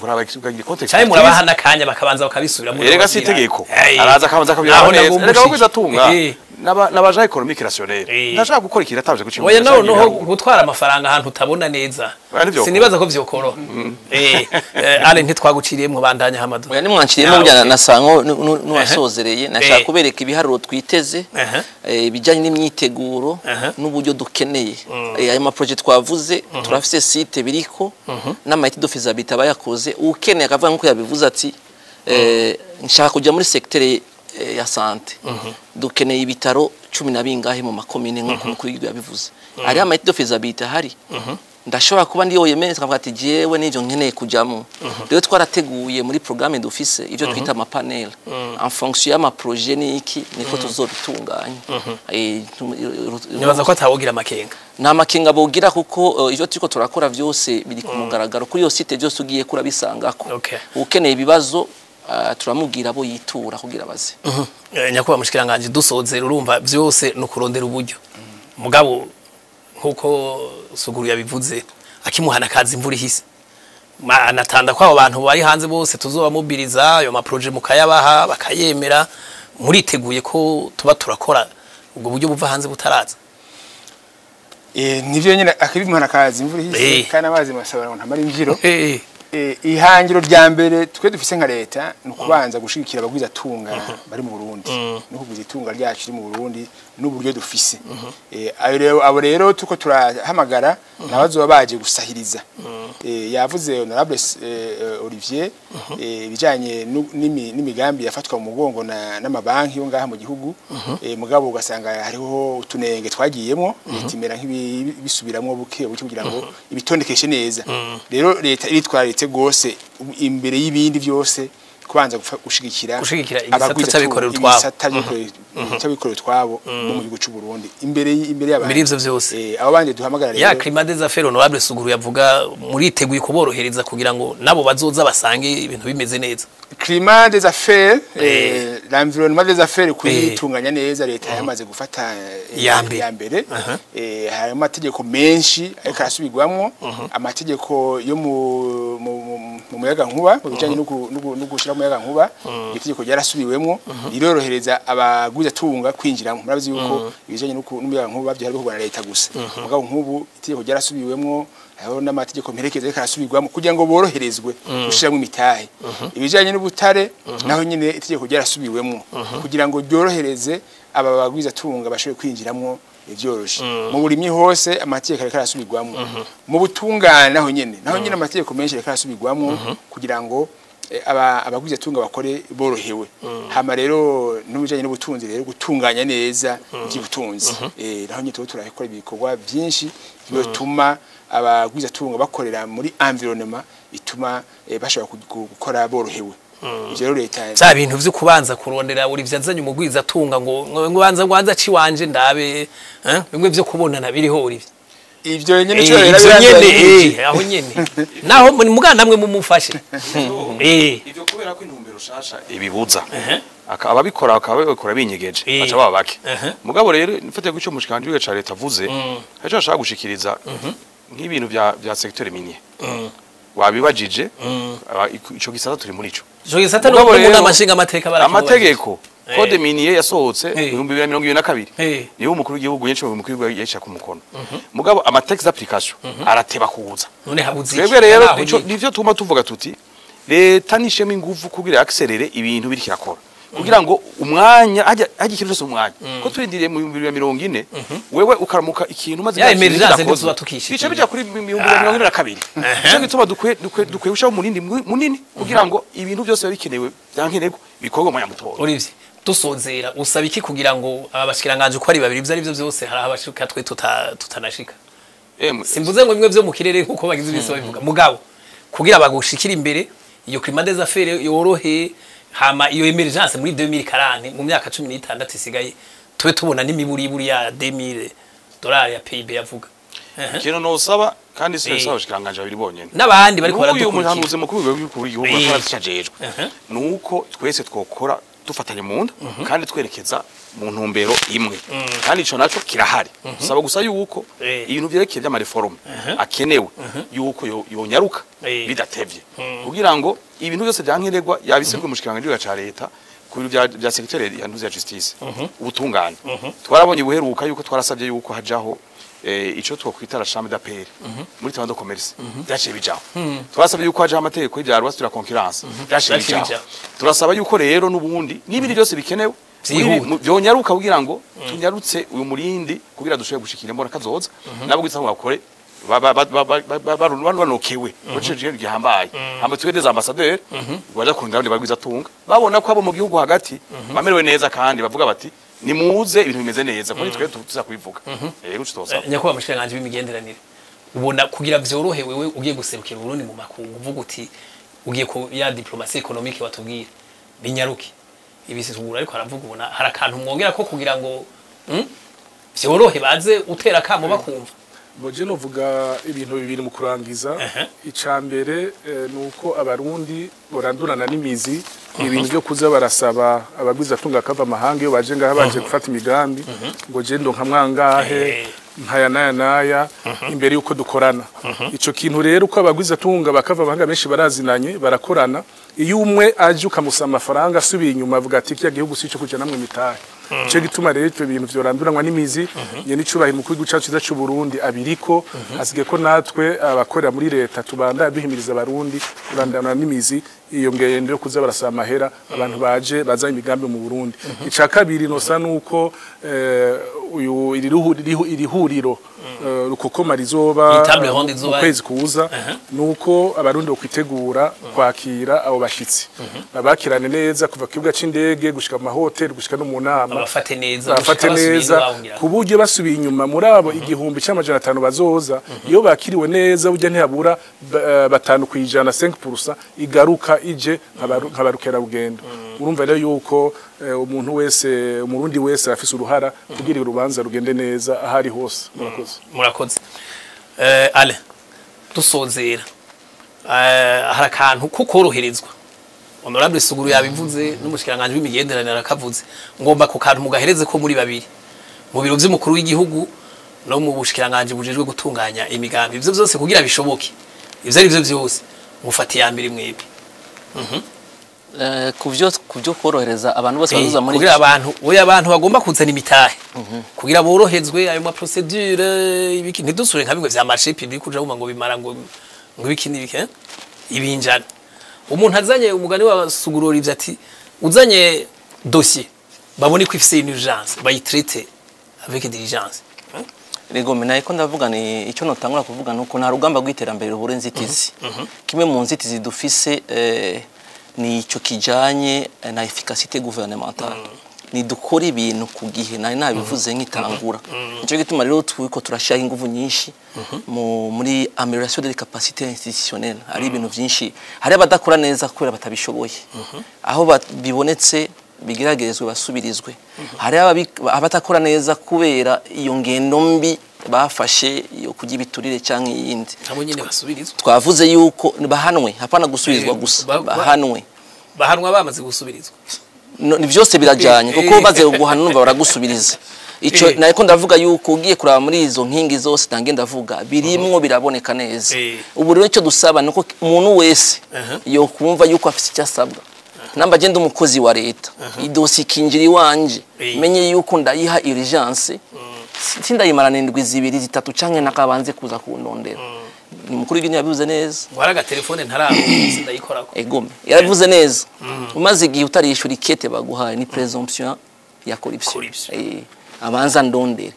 kuraba ukagira context. Cyane murabaha n'akanya bakabanza bakabisubiramo. Erega si itegeko, araza akabanza akabiraba neza. Erega bagwiza atunga n'abaja économique rationnel, ndashaka gukora ikintu atabje gucika. Oya, noneho gutwara amafaranga ahantu utabona neza, Oya, ntivyokoroha. sinibaza ko vyokoroha. Ale, ntitwaguciriyemwo, bandanya Hamadu. Oya, nimwanciriyemo, burya nasango nuwasozereye, nashaka kubereka ibiharuro twiteze, ibijyanye n'imyiteguro n'uburyo dukeneye. Ayo maprojet twavuze, turafise site biriko n'ama études de faisabilité abayakoze. Ukeneye akavuga nk'uko yabivuze ati nshaka kujya muri secteur ya santé, dukeneye ibitaro cumi na bingahe mu makomine, nk'uko umukuru w'igihugu yabivuze, hariho ama études de faisabilité ahari. Ndashobora kuba ndi OMS, nkavuga ati jewe n'ivyo nkeneye kujamo. Rero twarateguye muri programme dufise ivyo twita ama panel, en fonction y'ama projet n'iki, niko tuzobitunganya. Nibaza ko atawogira amakenga. Nta makenga bogira, kuko ivyo turiko turakora vyose biri ku mugaragaro kuri iyo site, byose ugiye kurabisangako. Ukeneye ibibazo Turamubwira abo yitura kugira baze. Nyakubahwa mushikiranganje, dusozera, urumva byose ni ukurondera uburyo, mugabo nkuko Suguru yabivuze, akimuhana kazi imvura ihise. Anatanda ko abo bantu bari hanze bose tuzobamobiriza, ayo ma projets mukayabaha bakayemera. Muriteguye ko tuba turakora ubwo buryo buva hanze butaraza? Nivyo nyene, akibimuhana kazi imvura ihise, kandi amazi masabara ngo ntamara imvyiro. Ihangiro rya mbere twe dufise nka leta ni ukubanza gushigikira abagwiza tunga bari mu Burundi, no kugwiza itunga ryacu riri mu Burundi n'uburyo dufise. Ayo rero, abo rero tuko turahamagara nabazoba baje gusahiriza. Yavuze honorable Olivier ibijanye n'imigambi yafatwa mu mugongo n'amabanki yo ngaha mu gihugu, mugabo ugasanga hariho utunenge twagiyemwo, leta imera nk'ibisubiramwo buke buke kugira ngo ibitondekeshe neza. Rero leta iritwararitse gose imbere y'ibindi byose kubanza gushigikira Gushigikira igisata abagwiza c'abikorera utwabo. Igisata c'abikorera utwabo bo mu gihugu c'u Burundi imbere y'abandi. Muri ivyo vyose. Abo bandi duhamagara Ya rero climat des affaires honorable Suguru yavuga, muriteguye kuborohereza kugira ngo nabo bazoza basange ibintu bimeze neza? Climat des affaires, l'environnement des affaires, kuyitunganya neza, leta yamaze gufata Iya mbere. ya mbere. Hari amategeko menshi ariko arasubirwamwo, amategeko yo mu muyaga nkuba, mu bijanye no gushira umuyaga nkuba. Itegeko ryarasubiwemwo rirorohereza abagwiza tunga kwinjiramo. Murabizi yuko ibijanye n'umuyaga nkuba byari bikorwa na leta gusa, mugabo nk'ubu itegeko ryarasubiwemwo, hariho n'amategeko mperekeza ariko arasubirwamo kugira ngo boroherezwe gushiramo imitahe. Ibijanye n'ubutare naho nyine itegeko ryarasubiwemwo kugira ngo ryorohereze aba bagwiza tunga bashobore kwinjiramwo vyoroshe. Mu burimyi hose amategeko ariko arasubirwamwo. Mu butungane naho nyene amategeko menshi ariko arasubirwamwo kugira ngo aba abagwiza tunga bakore borohewe. Hama rero n'ubijanye n'ubutunzi rero, gutunganya neza iby'ubutunzi, naho nyine tuba turakora ibikorwa byinshi bituma abagwiza tunga bakorera muri environnement ituma bashobora gukora borohewe. Ivyo rero leta Bya bintu vyo kubanza kurondera uri vyazanye umugwiza atunga ngo banza ngo banza ciwanje ndabe, bimwe vyo kubonana biriho uri Ivyo nyene Eh, ico rero ivyo nyene birangira. Aho nyene naho mugana namwe mumufashe. Ivyo kubera ko intumbero shasha ibibuza. Ababikora bakaba babikora binyegeje, baca baba bake. Mugabo rero nfatiye ku ico mushikanje ca leta avuze, ico ashaka gushikiriza nk'ibintu vya secteur minier wabibajije, ico gisata turi muri ico. Ico gisata no Mugabo mu rero, nama nshinga amateka barakimubajije. Amategeko code minier yasohotse 2022, niwe umukuru w'igihugu nyinshi, umukuru w'igihugu yashaka ku mukono, mugabo amategeko d'application arateba kuza. None habuze iki? Twebwe rero Naho ico nyene. nivyo tuma tuvuga tuti leta nishemo ingufu kugira accélère ibintu biri kirakora, kugira ngo umwanya hajya ikintu cyose umwanya ko turindiriye mu 2040, wewe ukaramuka ikintu maze Ya imyaka ibiri emergence kidakozwe. ntituba tukishikira. Bica bija kuri 2042. Nico gituma dukwiye gushiraho umurindi munini kugira ngo ibintu byose biba bikenewe byankenerwa bikorwe mu mwanya mutoya. Olivier, dusozera, usaba iki kugira ngo aba bashikiranganje uko ari babiri, ivyo ari byo byose hari aho abashika twe tutanashika? Emwe, Simvuze ngo bimwe vyo mu kirere nkuko bagize ibisi babivuga, mugabo kugira bagushikira imbere, iyo climat des affaires yorohe, hama iyo emergence muri 2040, mu myaka 16 isigaye, tube tubona n'imiburiburi ya 2000 dolari ya PIB yavuga. Ikintu nosaba kandi si nosaba abashikiranganje babiri bonyene N'abandi bariko n'uyu baradukurikira. muhanuzi mukuru w'igihugu ashajejwe, nuko twese twokora dufatanye mu nda kandi twerekeza mu ntumbero imwe, kandi ico naco kirahari. Saba gusa yuko ibintu vyerekeye vy'ama réformes akenewe yuko yonyaruka bidatevye, kugira ngo ibintu byose vyankenerwa yabisabwe umushikiranganje ca leta ku bintu vya secteur ya ntuzi ya justice, ubutungane. Twarabonye ubuheruka yuko twarasabye yuko hajaho ico twokwita la chambre d'appel muri tribunal de commerce, byaciye bijaho. Twarasabye yuko hajaho amategeko y'ivya loi sur la concurrence, byaciye Vyaciye bijaho. bijaho. Turasaba yuko rero n'ubundi n'ibindi byose bikenewe Vyihuta. Vyonyaruka kugira ngo tunyarutse uyu murindi, kugira dushobore gushikira imbona kazoza nabo gwitsa ngo bakore banokewe bacije gihambaye, hama twe des ambassadeurs baja kurondera abandi bagwiza tunga, babona ko abo mu gihugu hagati bamerewe neza kandi bavuga bati nimuze ibintu bimeze neza, kuko twe tuza kubivuga yego tutosaba. Nyakubahwa mushikiranganji w'imigenderanire, ubona kugira vyorohe wewe ugiye guserukira Uburundi mu makungu, uvuga uti ugiye ku ya diplomatie économique watubwira binyaruke ibisugura, ariko aravuga ubona hari akantu mwongera ko kugira ngo vyorohe baze utera kamo bakumva? Boje novuga ibintu bibiri mu kurangiza. Ica mbere nuko abarundi borandurana n'imizi ibintu byo kuza barasaba abagwiza tunga kava amahanga iyo baje ngaha baje gufata imigambi ngo je ndonka mwangahe nkaya naya naya imbere yuko dukorana. Ico kintu rero uko abagwiza tunga bakava amahanga benshi barazinanye barakorana, iyo umwe aje ukamusaba amafaranga asubiye inyuma avuga ati kiya gihugu sico kuja namwe mitahe. Ico gituma rero ivyo bintu vyoranduranwa n'imizi nyene icubahiro mukuru w'igihugu cacu ciza c'u Burundi abiriko asigaye ko natwe abakorera muri leta tubanda duhimiriza abarundi kurandana n'imizi iyo ngendo yo kuza barasaba amahera abantu baje bazanye imigambi mu Burundi. Ica kabiri nosa nuko uyu iri huriro rukokoma rizoba Table ronde izoba mu kwezi kuza nuko abarundi bokwitegura kwakira abo bashitsi babakirane neza kuva ku kibuga c'indege gushika mu mahoteli gushika no mu nama, babafate neza, bafate gushika basubiye neza iwabo. ku buryo basubiye inyuma muri abo 1500 bazoza iyo bakiriwe neza burya ntihabura 5% 5% igaruka ije nkabarukera rugendo. Urumva rero yuko umuntu wese umurundi wese afise uruhara kugira urubanza rugende neza ahari hose. Murakoze. Murakoze. Ale dusozera, hari akantu ko koroherezwa Honorable Suguru yabivuze n'umushikiranganje w'imigenderanire arakavuze, ngomba ku kantu mugahereze ko muri babiri mu biro vy'umukuru w'igihugu no mu bushikiranganje bujejwe gutunganya imigambi, ivyo vyose kugira bishoboke ivyo ari byo vyose mufate ya mbere mwebwe. Kuvyo korohereza abantu bose bazoza muri kugira abantu oya abantu bagomba kuzana imitahe kugira borohezwe ayo ma procedure ibiki ntidusure nka bimwe vya marché public kuja wumva ngo bimara ngo ibiki n'ibiki ibinjana. Umuntu azanye umugani wa Sugurora ivyo ati uzanye dossier babone ko ifise une urgence bayitraite avec diligence. Rego naye ko ndavuga ni icyo notangura kuvuga nuko nta rugamba rw'iterambere ruhura inzitizi. Kimwe mu nzitizi dufise ni icyo kijanye na efficacité gouvernementale. Ni dukora ibintu ku gihe nari nabivuze nk'itangura. Nico gituma rero twiko turashaka inguvu nyinshi muri amélioration des capacités institutionnelles. Hari ibintu vyinshi hari abadakora neza kubera batabishoboye. Aho bibonetse bigeragerezwe basubirizwe. Hari abatakora neza kubera iyo ngendo mbi bafashe yo kujya ibiturire canke iyindi. Nabo nyene basubirizwe. Twavuze yuko bahanwe, hapana gusubizwa gusa, bahanwe. Bahanwa bamaze gusubirizwa. Ni vyose birajanye kuko baze guhana numva baragusubiriza. Ico nayiko ndavuga yuko ugiye kuraba muri izo nkingi zose tange ndavuga birimwo biraboneka neza. Ubu rero ico dusaba nuko umuntu wese yo kumva yuko afise icyo asabwa. Namba je ndi umukozi wa leta idosi kinjira iwanje menye yuko ndayiha urgence sindayimarana indwi zibiri zitatu canke nakabanze kuza kundondera. Ni mukuru w'igihugu yabivuze neza. Ngo haraga telefone ntarabo sindayikorako. Egome yarabivuze neza. Umaze igihe utarishura ikete baguhaye ni présomption ya corruption. Abanza ndondere.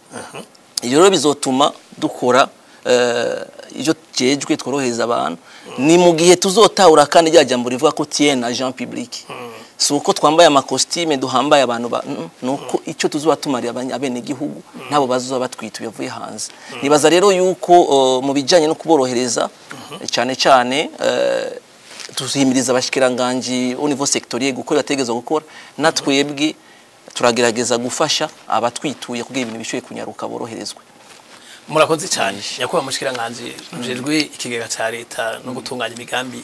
Ibyo rero bizotuma dukora ivyo jejwe tworohereza abantu. Ni mu gihe tuzotahura kandi rya jambo rivuga ko tien agent public. Si uko twambaye amakositime duhambaye abantu nuko icyo tuzoba tumariye abene gihugu nabo bazoba batwituye bavuye hanze. Nibaza rero yuko mu bijanye no kuborohereza cyane cyane tuzihimiriza abashikiranganje au niveau sectoriel gukora bategezwa gukora, natwebwe turagerageza gufasha abatwituye kugira ibintu bishoye kunyaruka boroherezwe. Murakoze cyane nyakubahwa mushikiranganje mujejwe ikigega ca leta no gutunganya imigambi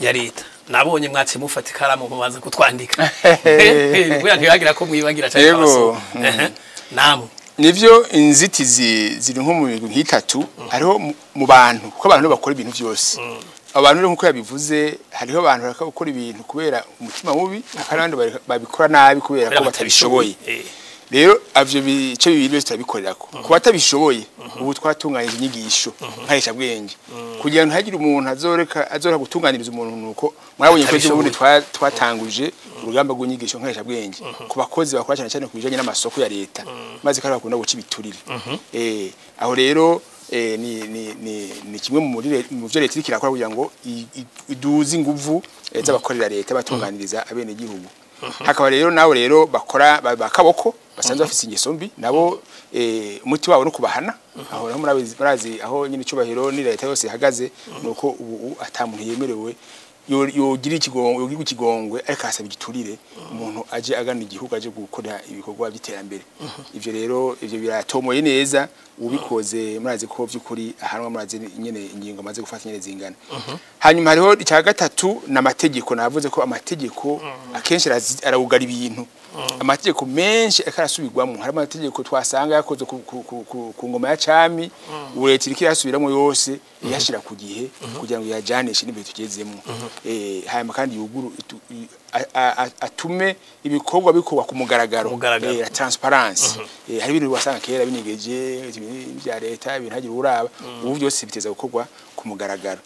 ya leta. Nabonye mwatse mufata ikaramu mubanza kutwandika. Kugira ntibagira ko mwibagira cyane abaso. Namwe nivyo inzitizi ziri nko mu bintu nk'itatu hariho mu bantu kuko abantu bakora ibintu byose. Abantu rero nkuko yabivuze hariho abantu bareka gukora ibintu kubera umutima mubi, akandi babikora nabi kubera ko batabishoboye. Rero avyo bice bibiri byose turabikorerako. Kuba batabishoboye ubu twatunganyije inyigisho nkarisha bwenge kugira ngo ntagire umuntu azoreka gutunganiriza umuntu nuko mwabonye ko ejo bundi twatanguje urugamba rw'inyigisho nkarisha bwenge ku bakozi bakora cyane cyane ku bijanye n'amasoko ya leta maze kandi bakunda guca ibiturire. Aho rero ni kimwe mu byo leta iriko irakora kugira ngo iduze inguvu z'abakorera leta batunganiriza abene gihugu. Hakaba rero nawe rero bakora bakaboko basanzwe bafise ingeso mbi nabo umuti wabo no kubahana. Aho naho murazi aho nyine icubahiro ni leta yose ihagaze nuko ubu ata muntu yemerewe yogira ikigongwe, yogira ikigongwe ariko asaba igiturire umuntu aje agana igihugu aje gukora ibikorwa by'iterambere. Ivyo rero ivyo biratomoye neza, ubikoze murazi ko by'ukuri ahanwa, murazi nyene ingingo amaze gufata nyene zingana. Hanyuma hariho icya gatatu n'amategeko. Navuze ko amategeko akenshi arawugara ibintu, amategeko menshi akarasubirwamo. Hari amategeko twasanga yakoze ku ngoma ya cami, ubu leta iriko irasubiramo yose iyashira ku gihe kugira ngo iyajanishe n'ibihe tugezemo. Hanyuma kandi yuguru atume ibikorwa bikorwa ku mugaragaro, Mugaragaro. La transparence. Hari ibintu wasanga kera binyegeje ibintu bya leta, ibintu hagira uraba, ubu byose biteza gukorwa ku mugaragaro.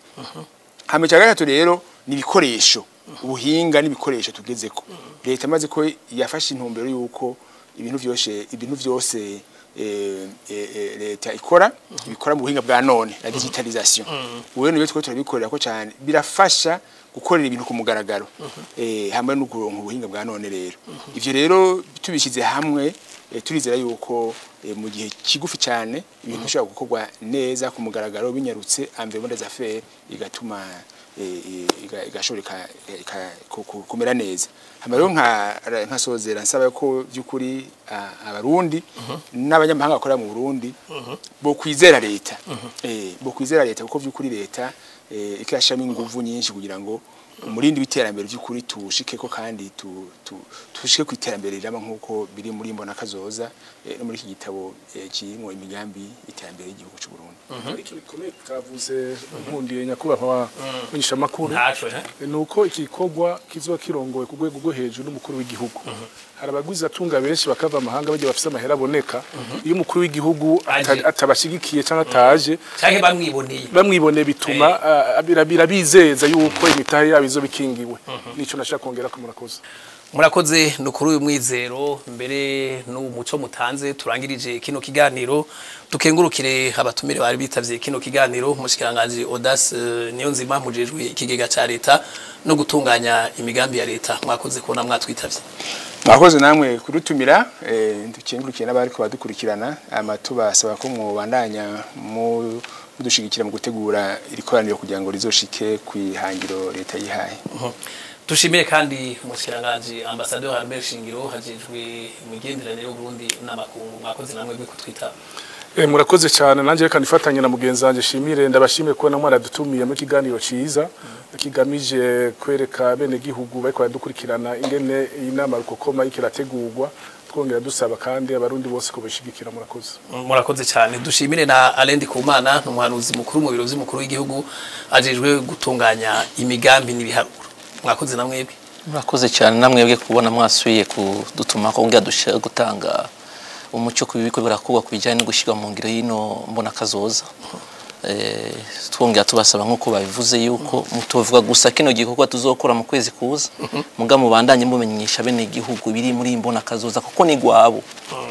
Hama icya gatatu rero ni ibikoresho, ubuhinga n'ibikoresho tugezeko. Leta amaze ko yafashe intumbero yuko ibintu vyose leta ikora ibikora mu buhinga bwa none, la digitalisation. Ubu rero nibyo turabikorera ko cyane, birafasha gukorera ibintu ku mugaragaro, hamwe no kuronka ubuhinga bwa none. Rero ivyo rero tubishyize hamwe, turizera yuko mu gihe kigufi cyane ibintu bishobora gukorwa neza ku mugaragaro binyarutse, environnement des affaires igatuma igashobora kumera neza. Hama rero nkasozera nsaba ko by'ukuri abarundi n'abanyamahanga bakorera mu Burundi bo kwizera leta, bo kwizera leta, kuko by'ukuri leta ikirashiramo inguvu nyinshi kugira ngo umurindi w'iterambere by'ukuri tuwushikeko kandi tushike ku iterambere rirama nk'uko biri muri mbona kazoza, no muri iki gitabo kirimo imigambi y'iterambere y'igihugu cy'u Burundi. Ariko bikomeye tutavuze, nkundiye nyakubahwa menyeshamakuru, Ntaco eh? Ni uko iki gikorwa kizoba kirongowe ku rwego rwo hejuru n'umukuru w'igihugu. Hari abagwizatunga benshi bakava amahanga bajya bafise amahera aboneka. Iyo umukuru w'igihugu Aje. atabashigikiye cyangwa ataje, canke bamwiboneye, bamwiboneye, bituma birabizeza yuko imitahe yabo izoba ikingiwe. Nico nashaka kongera ko murakoze. Murakoze. Ni ukuri uyu mwizero mbere n'uwo muco mutanze turangirije kino kiganiro. Dukengurukire abatumire bari bitavye kino kiganiro: umushikiranganji Audace Niyonzima mujejwe ikigega ca leta no gutunganya imigambi ya leta, mwakoze kubona mwatwitavye. Mwakoze namwe kudutumira. Dukengurukiye n'abariko badukurikirana, ama tubasaba ko mwobandanya mu mudushigikira mu gutegura iri koraniro kugira ngo rizoshike kwihangiro leta yihaye. Dushimire kandi umushikiranganji Ambassadeur Albert Shingiro hajejwe imigenderanire y'Uburundi n'amakungu, mwakoze namwe kutwitaba. Murakoze cyane. Nanjye reka nifatanye na mugenzi wanjye shimire, ndabashimiye kubona mwaradutumiye mu kiganiro ciza kigamije kwereka bene gihugu bariko baradukurikirana ingene iyi nama rukokoma ikirategurwa, twongera dusaba kandi abarundi bose kubishigikira. Murakoze. Murakoze cyane. Dushimire na Alain Ndikumana, ni umuhanuzi mukuru mu biro vy'umukuru w'igihugu ajejwe gutunganya imigambi n'ibiharuro, mwakoze na mwebwe. Murakoze cyane namwebwe kubona mwasubiye kudutuma ko ngira dushaka gutanga umuco ku bibiko birakorwa ku bijyanye no gushyirwa mu ngiro y'ino mbona kazoza. Twongera tubasaba nk'uko babivuze yuko mutovuga gusa kino gikorwa tuzokora mu kwezi kuza, muga mubandanye mumenyesha bene igihugu biri muri iyi mbona kazoza, kuko ni gwabo,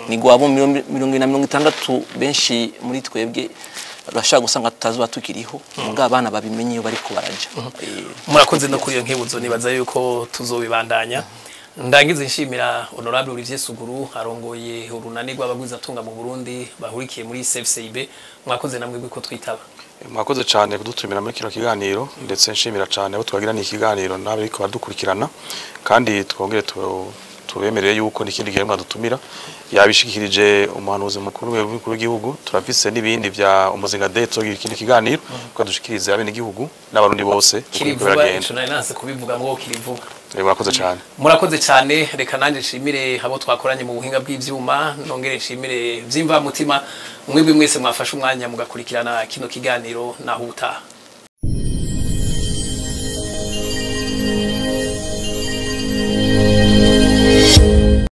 ni gwabo 2060. Benshi muri twebwe urashaka gusanga tutazuba tukiriho, muga abana babimenye iyo bariko baraja. Murakoze no kuri iyo nkebuzo, nibaza yuko tuzobibandanya. Ndangize nshimira Honorable Olivier Suguru arongoye urunani rw'abagwizatunga mu Burundi bahurikiye muri CFCIB, mwakoze namwe ko twitaba. Mwakoze cyane kudutumira muri kino kiganiro, ndetse nshimira cyane abo twagirana ikiganiro n'abariko badukurikirana, kandi twongere tubemerere yuko n'ikindi gihe mwadutumira. Yabishikirije umuhanuzi mukuru w'igihugu, turafise n'ibindi vya umuzinga day, tuzogira ikindi kiganiro tukadushikiriza abene igihugu n'abarundi bose uko Kiri biriko vuba. biragenda. Ico nari nanse kubivuga ngo kiri vuba. Murakoze cyane. Murakoze cyane. Reka nanjye nshimire abo twakoranye mu buhinga bw'ivyuma, nongere nshimire vyimva mutima mwebwe mwese mwafashe umwanya mugakurikirana kino kiganiro. Naho utaha.